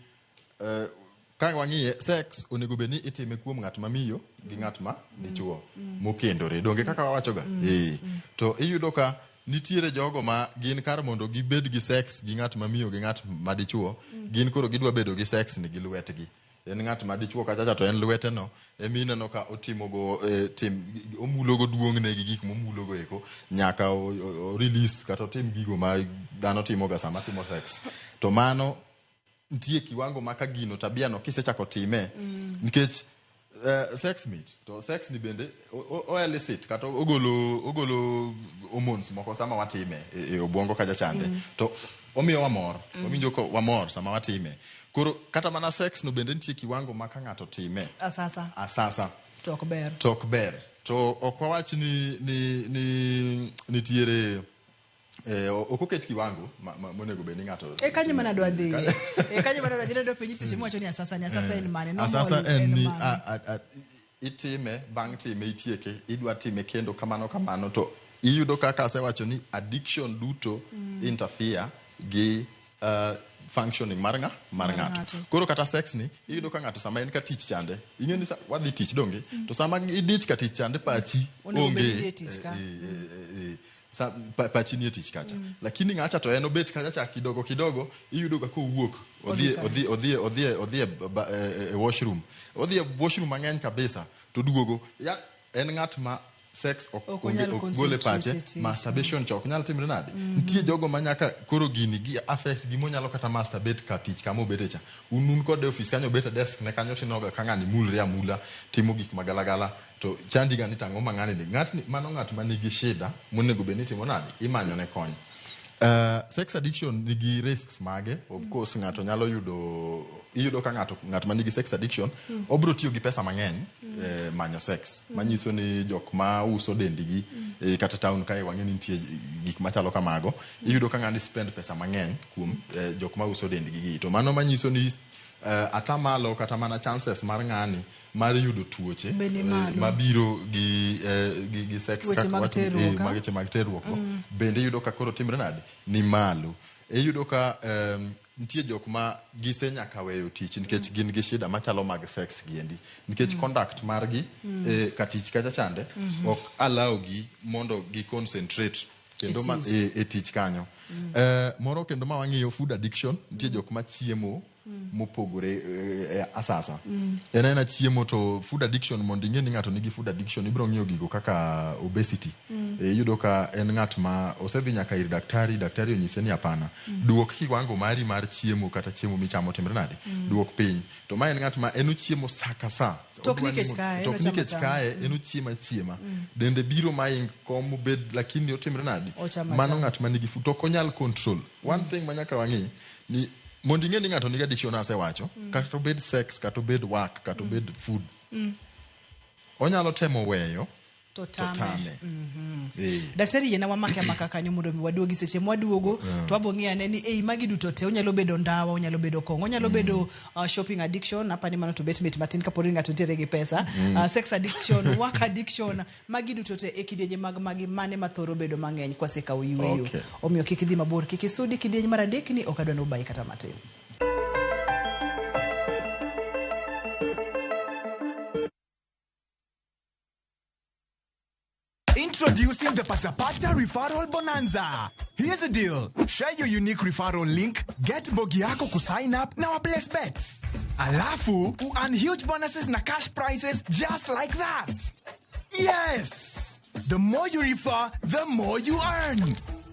ka wang'iye sex onego bed ni itime kuom ng'at ma miyo gi ng'at ma dichuo mokendore donge kaka wawacho ga to iyudo ka nitiere jogo ma gin kar mondo gibed gi sex gi ng'at ma miyo gi ng'at ma dichuo gin koro gidwa bedo gi sex ni gi lwetgi en ng'at ma dichuo kachacha to en lwete no emi ineno ka otimo go tim omulo go duong'ne gi gik momulo go eko nyaka o release kata otim gigo ma dhano timo ga sama timo sex to mano nitie kiwango ma ka gino tabia no kisechako time nikech sex mit to sex ni bende o elicit kata ogolo hormones moko sama watime e obwongo kacha chande to omiyo wamor wawinjo ka wamor sama watime koro kata mana sex no bende nitie kiwango ma ka ng'ato time asasa asasa to ok ber to ok ber to ok wawach ni nitiere ok oket kiwango monego bed ni ng'ato e kanyo mana adwa dhi e kanyo mana adwa dhi adwa penji seche miwacho ni asasa ni asasa en mane normal asasa en en ni mane? Itime bang' time itieke idwa time kendo kamano kamano to iyudo kaka asewacho ni addiction duto interfere gi functioning mar ng'a mar ng'ato. Koro kata sex ni iyudo ka ng'ato sama en ka tich chande ing'e ni wadhi tich donge to sama idich ka tich chande pachi Onego bed onge ni e tich ka. Pachi nie tich kacha lakini ng'acha to en obet kacha cha kidogo kidogo iyudo ga kowuok odhi Odhi odhi odhi odhi odhi e washroom odhi e washroom mang'eny kabisa to duogo ya en ng'at ma sex ok Ok onge onyal ok gole concentrate pache e tich. Masturbation cha ok nyal timre nade nitie jogo ma nyaka koro gini gi affect gimonyalo kata masturbate ka tich kama obete cha un kode e office kanyo obet e desk ne kanyo tinoga ka ng'ani mulre amula timo gik magalagala to chandi ga ni tang'o ma ng'ani ni ng'atni mano ng'at ma nigi shida monego bed ni itimo nade imanyo ne kony. Sex addiction nigi risks mage of course ng'ato nyalo yudo iyudo ka ng'ato ng'at ma nigi sex addiction obro tiyo gi pesa mang'eny manyo sex manyiso ni jok ma uso dendgi kata town kae wang'e ni nitie gik machalo kamago iyudo ka ng'ani spend pesa mang'eny kuom jok ma uso dendgi gi to mano manyiso ni atamalo kata mana chances mar ng'ani mar yudo tuoche Be ni malo. Mabiro gi sex Tuoche kaka mag wacho ni, terruok, ah? weche mag terruok go bende iyudo ka koro timre nade ni malo iyudo ka nitie jok ma gise nyaka weyo tich nikech gin gi shida machalo mag sex giendi nikech conduct margi ka tich kacha chande ok allow gi mondo gi concentrate kendo E tich. e tich kanyo. Moro kendo ma wang'iyo food addiction nitie jok ma chiemo mopogore asasa en aena chiemo to food addiction mondo ing'e ni ng'ato nigi food addiction ibiro ng'iyo gigo kaka obesity iyudo ka en ng'at ma osedhi nyaka ir daktari daktari onyise ni hapana duok kiwango mari mar chiemo kata chiemo michamo timre nade duok piny to ma en ng'at ma en ochiemo sa ka sa To ok Odwa ni nikech kae, en to ok ochamo nikech achama. Kae en ochiemo achiema dende biro maing kom obed lakini otimre nade Ochamo mano achama. Ng'at ma nigi food to ok onyal control one thing ma nyaka wang'i ni mondo ing'e ni ng'ato nigi addiction asewacho kata obed sex kata obed work kata obed food onyalo temo weyo To tame. tame. Eh. Daktari yiena wamake amaka kanyo mondo mi waduogi seche mwaduogo to wabo ng'iyo ane ni ei magi duto te onyalo bedo ndawa, onyalo bedo kong'o, onyalo bedo shopping addiction, apani mano to bet mit matin kapo ni ng'ato nitiere gi pesa, sex addiction, work addiction, magi duto te e kidienje mag magi mane mathoro bedo mang'eny kwasekawo yueyo. Okay. Omiyo kik idhi mabor, kik isudi kidieny mar adek ni ok adwa ni ubayi kata matin. Introducing the Pasapata Referral Bonanza. Here's a deal. Share your unique referral link, get mbogi yako kusign up na waplace bets. Alafu, earn huge bonuses na cash prizes just like that. Yes! The more you refer, the more you earn.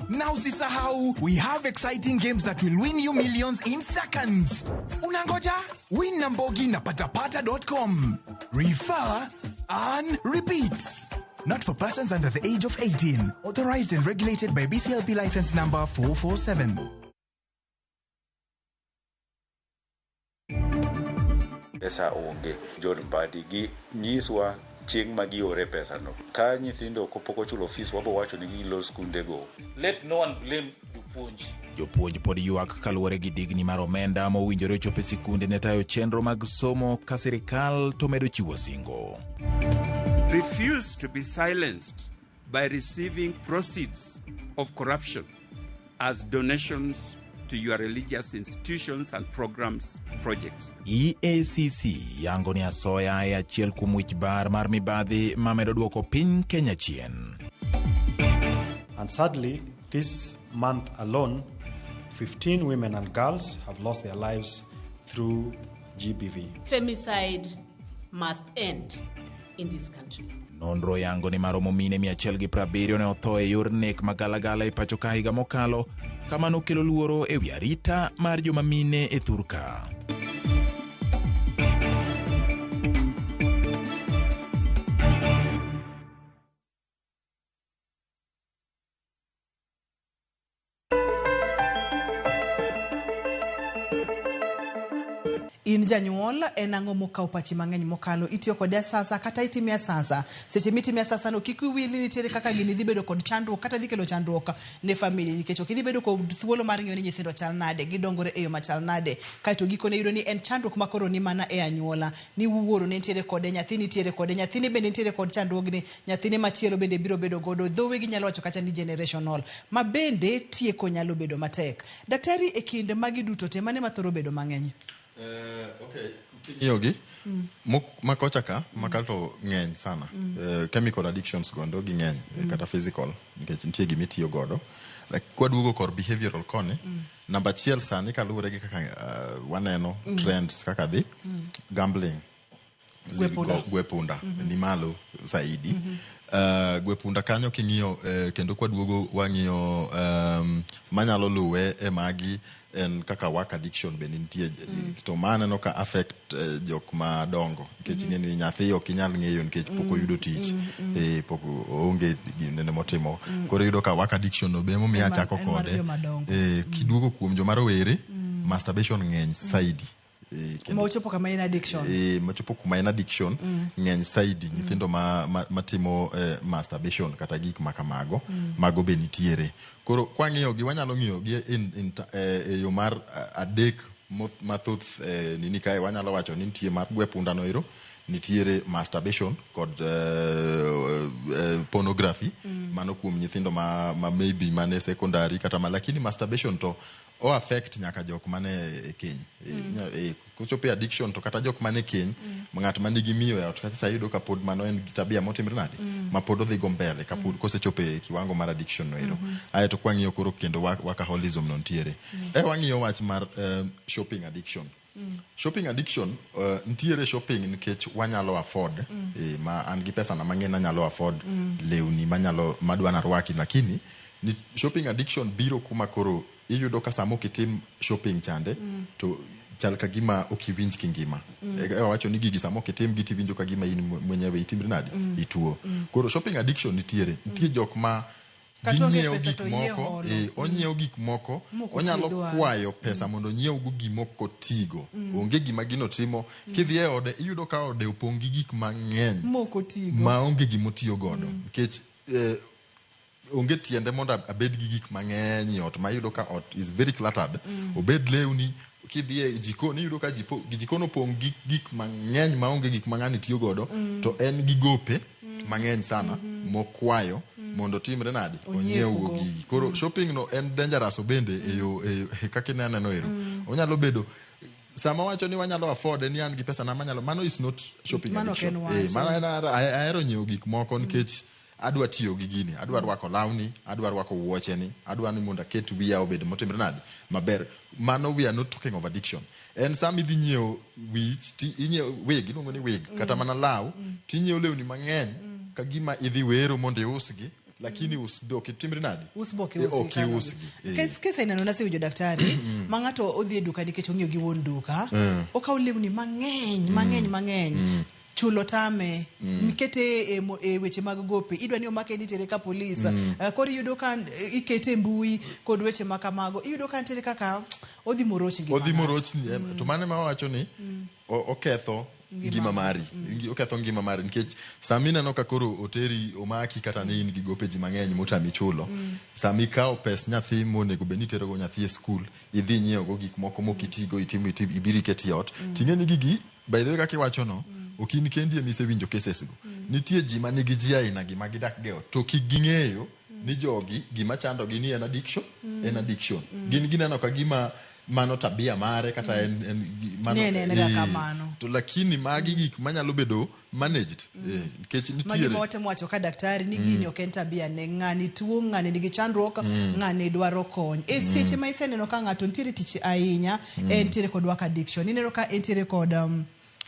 Now usisahau, we have exciting games that will win you millions in seconds. Unangoja? Win na mbogi na patapata.com. Refer, earn, repeat. Not for persons under the age of 18. Authorized and regulated by BCLP license number 447. Pesa onge. John Mbadi gi nyiswa chieng' ma giore pesano. Ka nyithindo pok ochulo fees wabo wacho ni gilor skundego. Let no one blame jopuonj. Jopuonj pod ywak kaluwore gi digni mar omenda mowinjore chopo e sikunde ne tayo chenro mag somo ka sirikal to medo chiwo singo. Refuse to be silenced by receiving proceeds of corruption as donations to your religious institutions and programs projects. EACC yango ni asoya e achiel kuom wich bar mar mibadhi mamedo duoko piny Kenya chien. And sadly, this month alone, 15 women and girls have lost their lives through GBV. Femicide must end in this country. Nonro yango ni maromo mine 170 ne otho e yor nek magalagala e pacho ka higa mokalo, kamano kelo luoro e wi arita mar joma mine e thurka. In janyuol, en ang'o mokawo pachi mang'eny mokalo? Itiyo kode asasa kata itime asasa? Seche mitime asasa no kik wiyi wil ni nitiere kaka gini dhi bedo kod chandruok kata dhi kelo chandruok ne family, nikech ok idhi bedo kod thuolo mar ng'iyo ni nyithindo chal nade, gidongore e yo machal nade, kaeto gikone iyudo ni en chandruok makoro ni mana e anyuola, ni wuoro ne nitiere kode, nyathi nitiere kode, nyathini bende nitiere kod chandruogni, nyathine machielo bende biro bedo godo, dhowe ginyalo wacho kata ni generational, ma bende tieko nyalo bedo matek. Daktari, e kind magi duto te mane mathoro bedo mang'eny? Okay, king'iyogi makocha ka makato ng'eny sana. Chemical addictions gondo gi ng'eny, kata physical, nikech nitie gimitiyo godo. Like, kwaduogo kor behavioral koni, namba achiel sani kaluwore gi kaka waneno trends kaka dhi, gambling, Gwe punda. Gwe punda ni malo zaidi. Gwe punda kanyo king'iyo, kendo kwaduogo wang'iyo, manyalo luwe e magi en kaka work addiction bende nitie, to ma aneno ka affect jok madongo, nikech ing'e ni nyathi ok inyal ng'eyo nikech pok oyudo tich, pok oonge ginene motimo. Koro iyudo ka work addiction no be emomiyo achako En mar kode. jomadongo. Kiduogo kuom joma rowere, masturbation ng'eny saidi. Ma ochopo kama en addiction. Machopo kuma en addiction ng'eny saidi, nyithindo matimo masturbation kata gik ma kamago, mago be nitiere. Koro kwang'iyo gi, wanyalo ng'iyo gi e yo mar adek mathoth, nini kae wanyalo wacho ni nitie mar gwe punda no ero, nitiere masturbation kod pornography, mano kuom nyithindo ma maybe mane secondary kata ma, lakini masturbation to o affect nyaka jok mane e keny. Kochopo e addiction to kata jok mane keny, ng'at manigi miyo e ot kata sa yudo ka pod mano en tabia motimre nade, ma pod odhi go mbele kapod kosechopo e kiwango mar addiction no ero. Aeto kwang'iyo koro kendo workaholism no nitiere. Wang'iyo wach mar shopping addiction. Shopping addiction, nitiere shopping nikech wanyalo afford, ma an gi pesa na mang'eny anyalo afford lewni manyalo madwa narwaki, lakini ni shopping addiction biro kuma koro iyudo ka sama ok itim shopping chande, to chal ka gima ok iwinj kingima. Wacho ni gigi sama ok itim gi tiwinjo ka gima in mwenyewe itimri nade, ituo. Koro shopping addiction nitiere, nitie jok ma Kata onge Ginyiewo pesa gik to oyie moko, holo. onyiewo gik moko, Mok onyalo otigo. kwayo pesa mondo onyiew go gimoko tigo. Onge gima gino timo. Kidhi e ode, iyudo ka ode opong' gi gik mang'eny Mok otigo. maonge gimotiyo godo. Nikech onge tiende mondo abed gi gik mang'eny e ot ma iyudo ka ot is very cluttered. Obed lewni, kidhi e jikon iyudo ka jikon opong' gi gik mang'eny maonge gik ma ng'ani tiyo godo to en gi gope mang'eny sana mokwayo mondo timre nade Onyiewgo. onyiewgo gigi. Koro shopping no en dangerous bende e yo e kaka ineno ero. Onyalo bedo sama wacho ni wanyalo afford ni an gi pesa na manyalo mano is not shopping Mano ok addiction. en wach. Mano en ahero nyiewo gik moko nikech adwa tiyo gi gini, adwa rwako lawni, adwa rwako wuocheni, adwa ni mondo aket wiya obed motimre nade maber. Mano we are not talking of addiction. En sama idhi nyiewo wich ti inyiewo wig, iluongo ni wig, kata mana law, tinyiewo lewni mang'eny ka gima idhi wero mondo iusgi, lakini us be ok itimri nade? Us be ok Ok iusi. iusgi. Kes ineno nasewinjo daktari ma ng'ato odhi e duka nikech ong'iyo gi wuon duka okawo lewni mang'eny mang'eny mang'eny chulo tame nikete e weche mag gope idwa ni omake ni tere ka polis. Koro iyudo ka ikete e mbui kod weche ma kamago iyudo ka nitiere kaka odhi moroch ngima Odhi ng'ato. morochni to mano ema wawacho ni oketho ngima mari. Oketho ngima mari nikech sama ineno ka koro oteri omaki kata ni in gi gope ji mang'eny motami chulo sama ikawo pes nyathi monego bed ni iterogo nyathi e skul idhi nyiewogo gik moko mokitigo itimo ibiro iketi e ot ting'e ni gigi by the way kaka iwachono ok in kendi ema isewinjo cases go nitie ji manigi ji aina gi ma gidak go e ot to kik ging'eyo ni jogi gima chandogi ni en addiction en addiction gin gineno ka gima mano tabia mare kata en mano Ne en ga kamano. To lakini magi gik manyalo bedo managed nikech Magi nitiere ma watemo wacho ka daktari ni gini ok en tabia ne ng'ani tuo ng'ani nigi chandruok ng'ani dwaro kony e seche ma iseneno ka ng'ato nitiere tich ahinya entiere kod work addiction ineno ka entiere kod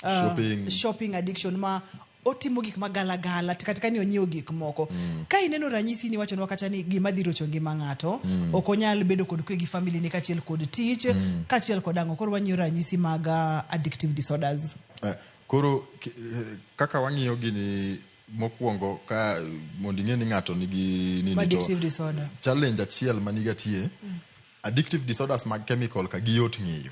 Shopping. Shopping addiction ma otimo gik magalagala kata ka ni onyiewo gik moko ka ineno ranyisi ni wachonwa kata ni gima dhi rocho ngima ng'ato ok onyal bedo kod kwe gi family ne kaachiel kod tich kaachiel kod ang'o koro wang'iyo ranyisi mag addictive disorders. Koro kaka wang'iyo gini mokwongo ka mondo ing'e ni ng'ato nigi nini to addictive disorder challenge achiel maniga tie addictive disorders mag chemical ka giyot ng'eyo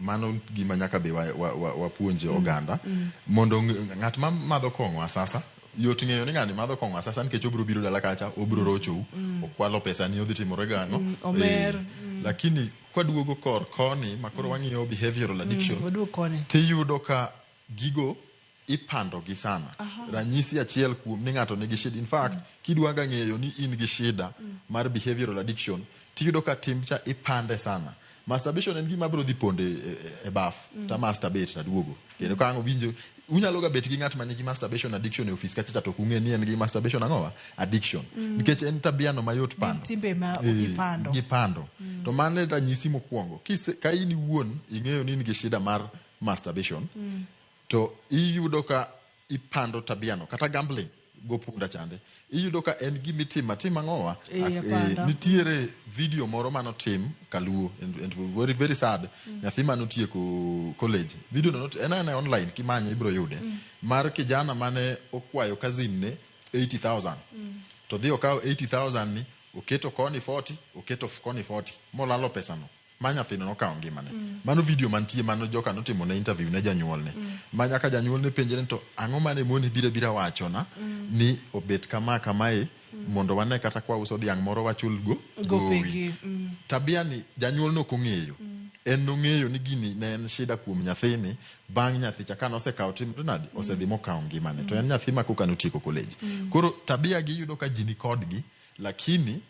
mano gima nyaka be wapuonje oganda mondo ng'at ma madho kong'o asasa yot ng'eyo ni ng'ani madho kong'o asasa nikech obiro biro dala kacha obiro rochou okwalo pesa ni odhi timore gang'o omer. Lakini kwaduogo kor koni ma koro wang'iyo behavioral addiction waduog koni tiyudo ka gigo ipando gi sana. Ranyisi achiel kuom ni ng'ato nigi shida in fact kidwa ga ng'eyo ni in gi shida mar behavioral addiction tiyudo ka tim cha ipande sana. Masturbation en gima biro dhi ponde e baf ta masturbate taduogo kendo ka ang' owinjo unyalo ga bet gi ng'at ma nigi masturbation addiction e ofis kacha cha to ok ung'e ni en gi masturbation ang'owa addiction nikech en tabia no mayot pando timbe ma ipando. Gipando to mano e ranyisi mokwongo ka in iwuon ing'eyo ni in gi shida mar masturbation to iyudo ka ipando tabia no kata gambling go punda chande iyudo ka en gima itima ang'owa Apanda. Nitiere video moro manotim kaluo and very, very sad nyathi manotieko college video no en aena online kimanye ibiro yude mar kijana mane okwayo cousin ne 80,000 to dhi okawo 80,000 ni oketo koni 40 oketo koni 40 molalo pesano ma nyathino nokawo ngimane. Mano video mantie mano joka notimo ne interview ne janyuolne ma nyaka janyuolne penjre ni to ang'o mane moni biro bira wachona ni obet kama kamae mondo wane kata kwa uso dhiang' moro wachul go gowi. Gopegi. Tabia ni janyuol nok ong'eyo en nong'eyo ni gini ne en shida kuom nyathini bang' nyathi cha ka nosekawo timre nade osedhi mokawo ngimane to en nyathi ma koka notieko college koro tabia gi iyudo ka ji ni kodgi lakini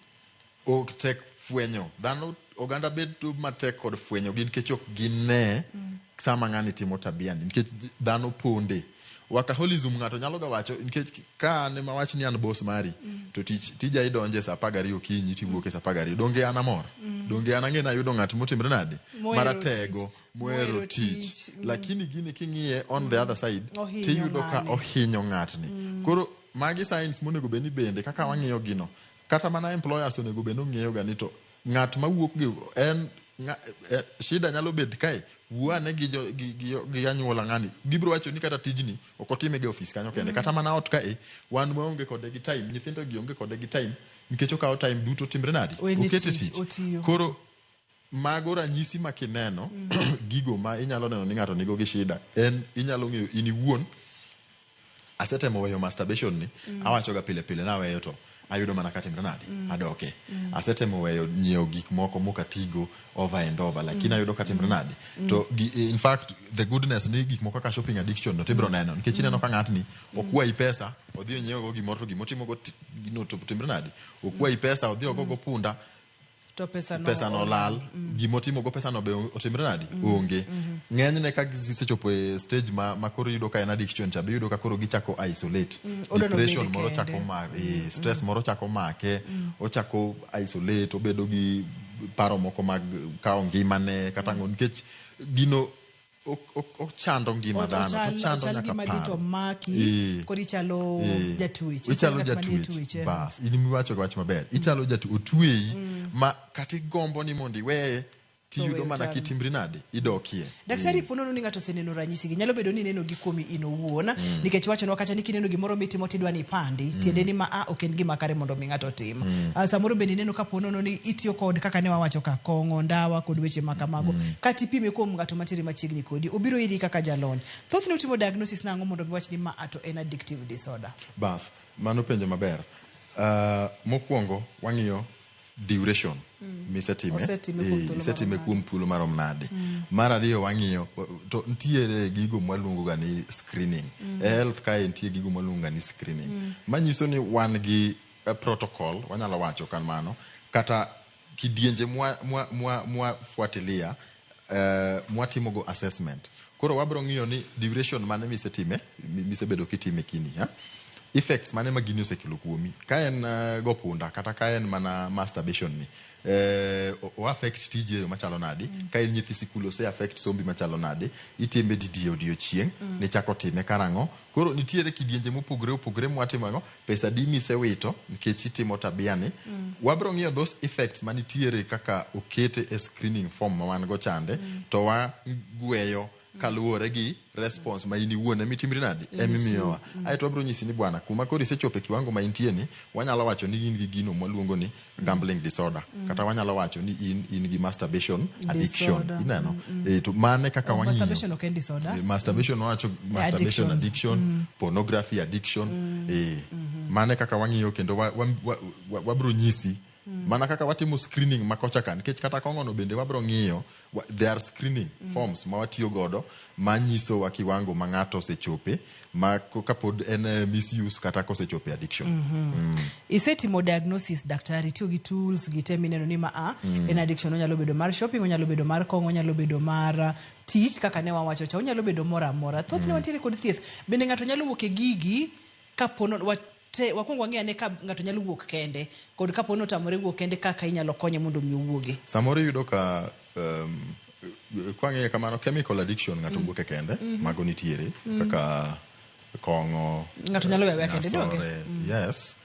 ok tek fwenyo dhano oganda bedo matek kod fwenyo gi nikech ok gine sama ng'ani timo tabia ni nikech dhano ponde workaholism ng'ato nyalo ga wacho nikech ka an ema wach ni an boss mari to tich tija idonje saa 12 okinyi tiwuok e saa 12 donge an amor donge an ang'e ni ayudo ng'at motimre nade Mohero maratego tich. mohero Mohero tich tich. Lakini gini king'iye on the other side Ohinyo tiyudo ka ng'ani. ohinyo ng'atni koro magi signs monego bed ni bende kaka wang'iyo gino kata mana employers onego bed ni ong'iyo ga ni to ng'at mawuok gi en shida nyalo bet kae wuo ane gi, gi anyuola ng'ani gibiro wacho ni kata tijni ok otime ga e ofis kanyo kende kata mana ot kae wan waonge kode gi time nyithindo gi onge kode gi time Nikech okawo time duto timre nadi? Oende Okete tich, tich. otiyo. Koro mago ranyisi ma kineno gigo ma inyalo neno ni ng'ato nigo gi shida en inyalo ng'eyo in iwuon asetemo weyo masturbation ni awacho ga pile pile naweyo to ayudo mana katimre nade adoke asetemo weyo nyiewo gik moko mokatigo over and over lakini ayudo katimre nade to in fact the goodness ni gik moko kaka shopping addiction no tibiro neno nikech ineno ka ng'atni okwayi pesa odhi onyiewo go gimoro to gimotimogo gino to timre nade okwayi pesa odhi ogogo punda To pesa no pesa no olal gimotimo go pesa no be otimre nade onge ng'enyne ka gisechopo e stage ma koro iyudo ka en addiction cha be iyudo ka koro gichako isolate Odwa nobed depression moro kende. chako make stress moro chako make ochako isolate obedo gi paro moko mag kawo ngimane kata ang'o nikech gino ochando ngima dhano to ochando Ochal nyaka gima dhi to paro maki koro ichalo jatwech ichalo ng'at manie jatwech twech, eh. bas in miwacho wach maber ichalo jatwech otweyi ma kata igombo ni mondo iweye tiyudo weyo mana tami. kitimri nade idokie Daktari po nono ni ng'ato oseneno ranyisi gi nyalo bedo ni ineno gi kuomi in owuon nikech wachonwa kacha ni kineno gimoro mitimo tidwa ni ipandi tiende ni ma a ok en gima kare mondo mi ng'ato otim samoro bende ineno ka po nono ni itiyo kod kaka ne wawacho ka kong'o ndawa kod weche ma kamago kata ipime kuom ng'ato mantiere machiegni kodi obiro iri kaka jalony thothne utimo diagnosis nang'o mondo mi wach ni ma a to en addictive disorder bas mano penjo maber mokwongo wang'iyo duration misetime Osetime kuom thuolo isetime marom kuom thuolo marom nade mar ariyo wang'iyo to ntiere gigo mwaluongo ga ni screening e health kae nitie gigo mwaluongo ga ni screening manyiso ni wan gi protocol wanyalo wacho kamano kata kidienje mwa fuatilia mwatimogo assessment koro wabro ng'iyo ni duration mane misetime misebedo kitime kini ha? Effects mane ma gini osekelo kuomi ka en go punda kata ka en mana masturbation ni o affect tiji e yo machalo nadi ka in nyithi sikul ose affect sombi machalo nade itime didi e odiochieng' nichako time karang'o koro nitiere kidienje mopogore opogore mwatimo ang'o pesa di misewito nikech itimo tabia ni wabro ng'iyo those effects manitiere kaka okete e screening form ma wan go chande to wagweyo kaluwore gi response ma in iwuon emitimri nade emimiyowa aeto wabiro nyisi ni bwana kuma koro isechopo e kiwango ma intie ni wanyalo wacho ni in gi gino mwaluongo ni gambling disorder kata wanyalo wacho ni in gi masturbation addiction Disorder. ineno to mane kaka wang'iyo masturbation ok en disorder masturbation wawacho masturbation addiction. addiction pornography addiction mane kaka wang'iyo kendo wabiro nyisi mana kaka watimo screening ma kocha ka nikech kata kong'ono bende wabiro ng'iyo there are screening forms ma watiyo godo manyisowa kiwango ma ng'ato osechope ma kapod en misuse kata kosechope addiction Isetimo diagnosis daktari tiyo gi tools gi te mineno ni ma a en addiction onyalo bedo mar shopping onyalo bedo mar kong'o onyalo bedo mar tich kaka ne wawacho cha onyalo bedo moro amora thothne wantiere kod thieth bende ng'ato nyalo wuok e gigi kapo wakwongo wang'e ane ka ng'ato nyalo wuok kende kod kapo ni otamore wuok kende kaka inyalo konye mondo mi owuogi samoro iyudo ka kwang'iye kamano chemical addiction ng'ato wuok e kende mago nitiere kaka kong'o Ng'ato nyalo weyo aweya kende, donge? nyasore, yes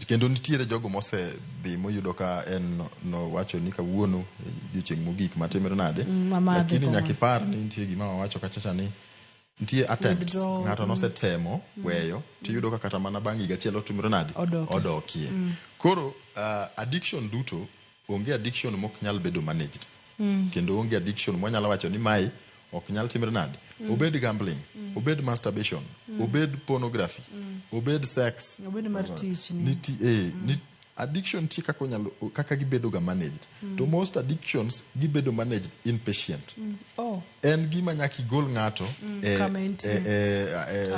kendo nitiere jogo mosedhi moyudo ka en nowacho ni kawuono odiochieng' mogik matimre nade lakini nyaka ipar ni nitie gima wawacho kachacha ni nitie attempts ng'ato nosetemo weyo tiyudo ka kata mana bang' higa achiel otimre nade odokie koro addiction duto onge addiction mok nyal bedo managed kendo onge addiction mwanyalo wacho ni mae ok nyal timre nade obed gambling obed masturbation obed pornography obed sex obed mar tich ni addiction nitie kaka onyalo kaka gibedo ga managed to most addictions gibedo managed inpatient En gima nyaka igol ng'ato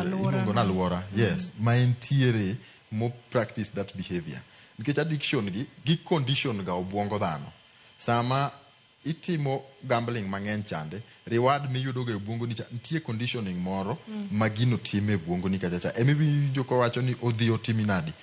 iluongo ni alwora yes ma entiere mo practice that behavior nikech addiction gi condition ga obwongo dhano sama itimo gambling mang'eny chande reward miyudo ga e obwongo ni cha nitie conditioning moro ma gino time e obwongo ni kacha cha emiwinjo kowacho ni odhi otimi nadi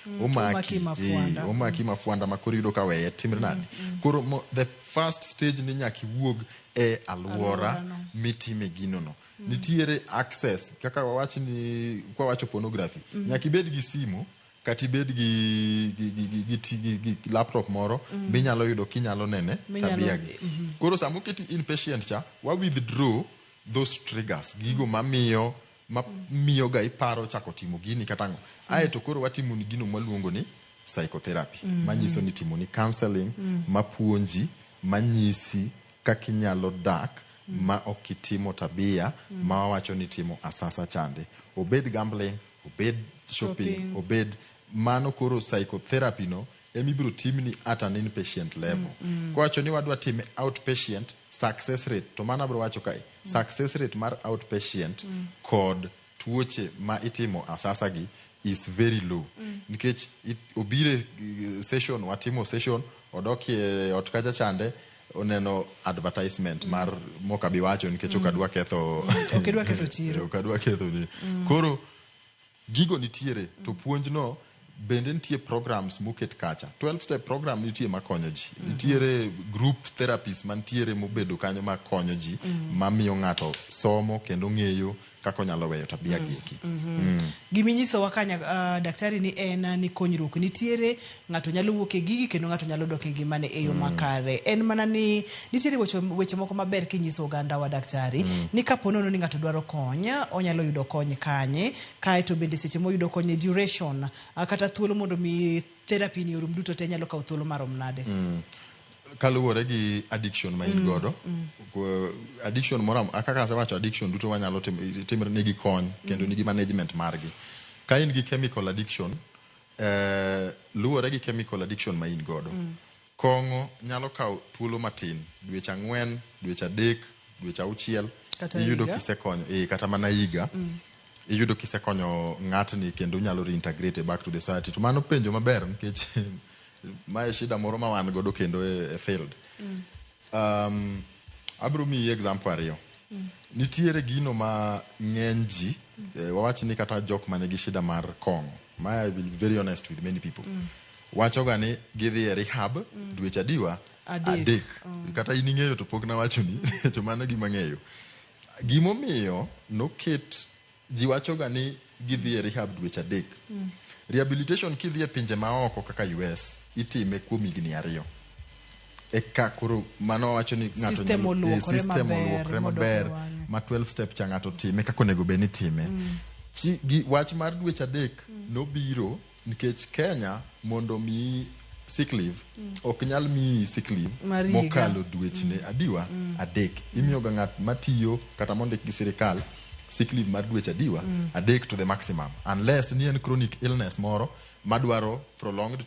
omaki mafwanda ma koro iyudo ka weye timre nadi koro the first stage ni nyaka iwuog e alwora mitime gino no nitiere access kaka wawach ni kwawacho pornography nyaka ibed gi simu kata ibed gi laptop moro minyalo yudo kinyalo nene tabia gi koro sama oketi inpatient cha wa withdraw those triggers gigo mamiyo ga iparo chako timo gini kata ang'o aeto koro watimo ni gino mwaluongo ni Psychotherapy manyiso ni timoni counseling mapuonji, manyisi kaka inyalo dak ma ok itimo tabia ma wawacho ni timo asasa chande, obed gambling, obed shopping, Shopping. Obed mano. Koro psychotherapy no emibiro timni at an inpatient level. Kowacho ni wadwa time outpatient, success rate to mano abiro wacho kae, success rate mar outpatient kod tuoche ma itimo asasa gi is very low nikech obire session, watimo session, odok e ot kacha chande oneno advertisement mar mokabi wacho nikech ok adwa ketho. Ok idwa ketho chiro. Ok adwa ketho ni. Koro gigo nitiere to puonj no bende nitie programs moket kacha. 12 step program nitie makonyo ji, nitiere group therapies mantiere mobedo kanyo makonyo ji, mamiyo ng'ato somo kendo ng'eyo kaka onyalo weyo tabia gi eki. Giminyisowa kanya daktari ni en ni konyruok nitiere, ng'ato nyalo wuok e gigi kendo ng'ato nyalo dok e ngimane e yo makare. En mana ni nitiere weche moko maber kinyiso oganda wa, daktari, ni kapo nono ni ng'ato dwaro kony, onyalo yudo kony kanye? Kaeto bende seche moyudo kony e duration kata thuolo mondo mi therapy ni orum duto te nyalo kawo thuolo marom nade? Kaluwore gi addiction ma in godo, addiction moro kaka asewacho, addiction duto wanyalo timre nigi kony kendo nigi management margi. Ka in gi chemical addiction, luwore gi chemical addiction ma in godo. Kong'o nyalo kawo thuolo matin, dweche 4, dweche 3, dweche 6. Kata Iyudo higa? kisekonyo, kata mana higa. Iyudo kisekonyo ng'atni kendo unyalo reintegrate back to the society. To mano penjo maber nikech mae shida moro ma wan godo kendo e field. Abiro miyi example ariyo. Nitiere gino ma ng'eny ji, wawach ni kata jok manigi shida mar kong'o, ma I will be very honest with many people, wachoga ni gidhi e rehab dweche adiwa? 3. 3. Kata in ing'eyo to pok nawachoni to mano gima ng'eyo gimomiyo noket ji wachoga ni gidhi e rehab dweche 3. Rehabilitation kidhi e pinje maoko kaka US itime kuom higni 2 eka koro mano wacho ni ng'ato System oluokore system maber, oluokore modok maber e wang'e. Ma 12 step cha ng'ato time kaka onego bed ni time. Wach mar dweche 3 nobiro nikech Kenya mondo miyi sick leave ok nyal miyi sick leave Mar higa. mokalo dwechne adiwa? 3. Imiyoga ng'at matiyo kata mondik gi sirikal sick leave mar dweche adiwa? 3 to the maximum, unless ni en chronic illness moro madwaro prolonged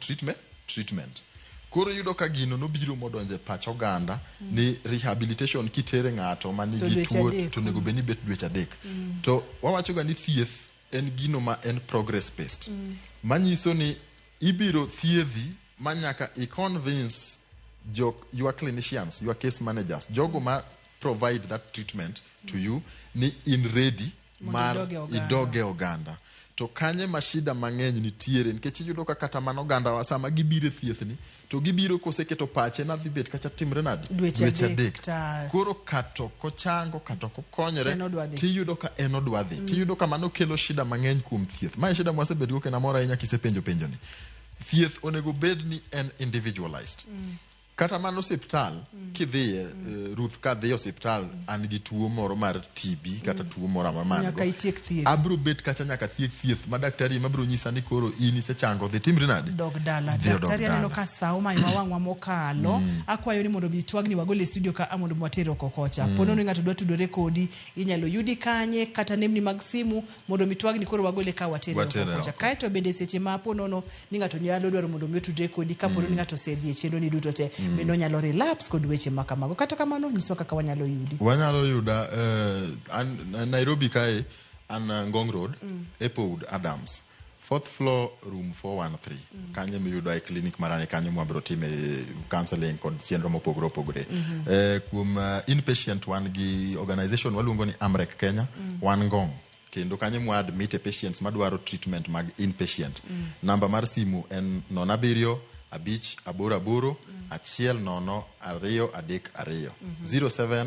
treatment. Koro iyudo ka gino nobiro modonjo e pach oganda ni rehabilitation kitere ng'ato To manigi dweche tuo 3. to onego bed ni bet dweche 3. To wawachoga ni thieth en gino ma en progress based, manyiso ni ibiro thiedhi ma nyaka i convince jok, your clinicians, your case managers, jogo ma provide that treatment to you ni in ready Mondo mar idog e oganda. idog e oganda. To kanye ma shida mang'eny nitiere nikech iyudo ka kata mana ogandawa sama gibiro e thiethni to gibiro koseketo pache nadhi bet kacha timre nade? Dweche 3 Koro kata ok ochango kata ok okonyore To en odwa dhi. Tiyudo ka en odwa dhi. Tiyudo ka mano kelo shida mang'eny kuom thieth. Mae shida mwasebetgo kendo amor ahinya kisepenjo penjo ni thieth onego bed ni en individualized. Kata mana osiptal kidhiye, Ruth, kadhi e osiptal an gi tuo moro mar TB kata tuo moro amora ma an Nyaka go. itiek thieth. Abro bet kacha nyaka tiek thieth ma daktari ema biro nyisa ni koro in isechango, dhi timri nade? Dog dala. Dhi odog Daktari, aneno dala. ka sa omayowa wang'wa mokalo. Akwayo ni mondo mi twagni wagol e studio ka mondo mi water oko kocha. Po nono ni ng'ato dwa tudore kodi, inyalo yudi kanye kata nembni mag simu mondo mi twagni koro wagole ka watere oko Watere kocha? oko. Kaeto bende seche ma po nono ni ng'ato nyalo dwaro mondo mi otudre kodi kapo ni ng'ato osedhi e chenro ni duto te bende onyalo relapse kod weche ma kamago. Kata kamano, nyiswa kaka wanyalo yudi. Wanyalo yuda an, Nairobi kae an Ngong Road, Applewood Adams, fourth floor, room 413. Kanyo miyudo e clinic marani, kanyo mwabiro time counseling kod chenro mopogore opogore. Kuom inpatient wan gi organization waluongo ni Amrec Kenya, wan Ngong kendo kanyo mwa admit e patients madwaro treatment mag inpatient. Namba mar simu en 0758810232, 07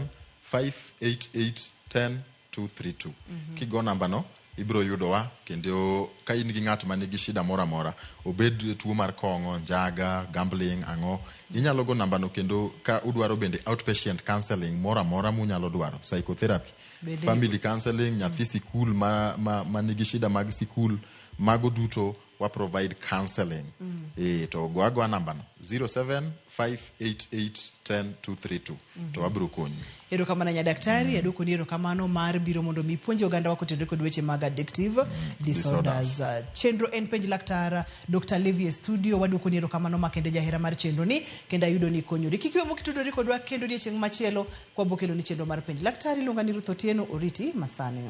588 10 232. Kigo namba no ibiro yudowa kendo ka in gi ng'at ma nigi shida moro amora, obed tuo mar kong'o, njaga, gambling, ang'o, inyalo go namba no. Kendo ka udwaro bende outpatient counseling moro amora munyalo dwaro, psychotherapy, Bende- family counseling, nyathi sikul ma nigi shida mag sikul. Mago duto wa provide counseling. To go agoa namba no 0758810232 to wabiro konyi. Erokamano nyadaktari, aduokoni erokamano mar biro mondo mi ipuonje ogandawa kotenore kod weche mag addictive disorders. Chenro en penj laktar Dr. Levi e studio, waduokoni erokamano makende jahera mar chenro ni kendo ayudo ni ikonyori. Kik iwe mok itudori kodwa kendo odiechieng' machielo kwabo keloni chenro mar penj laktar. Iluonga ni Ruth Otieno, oriti masani.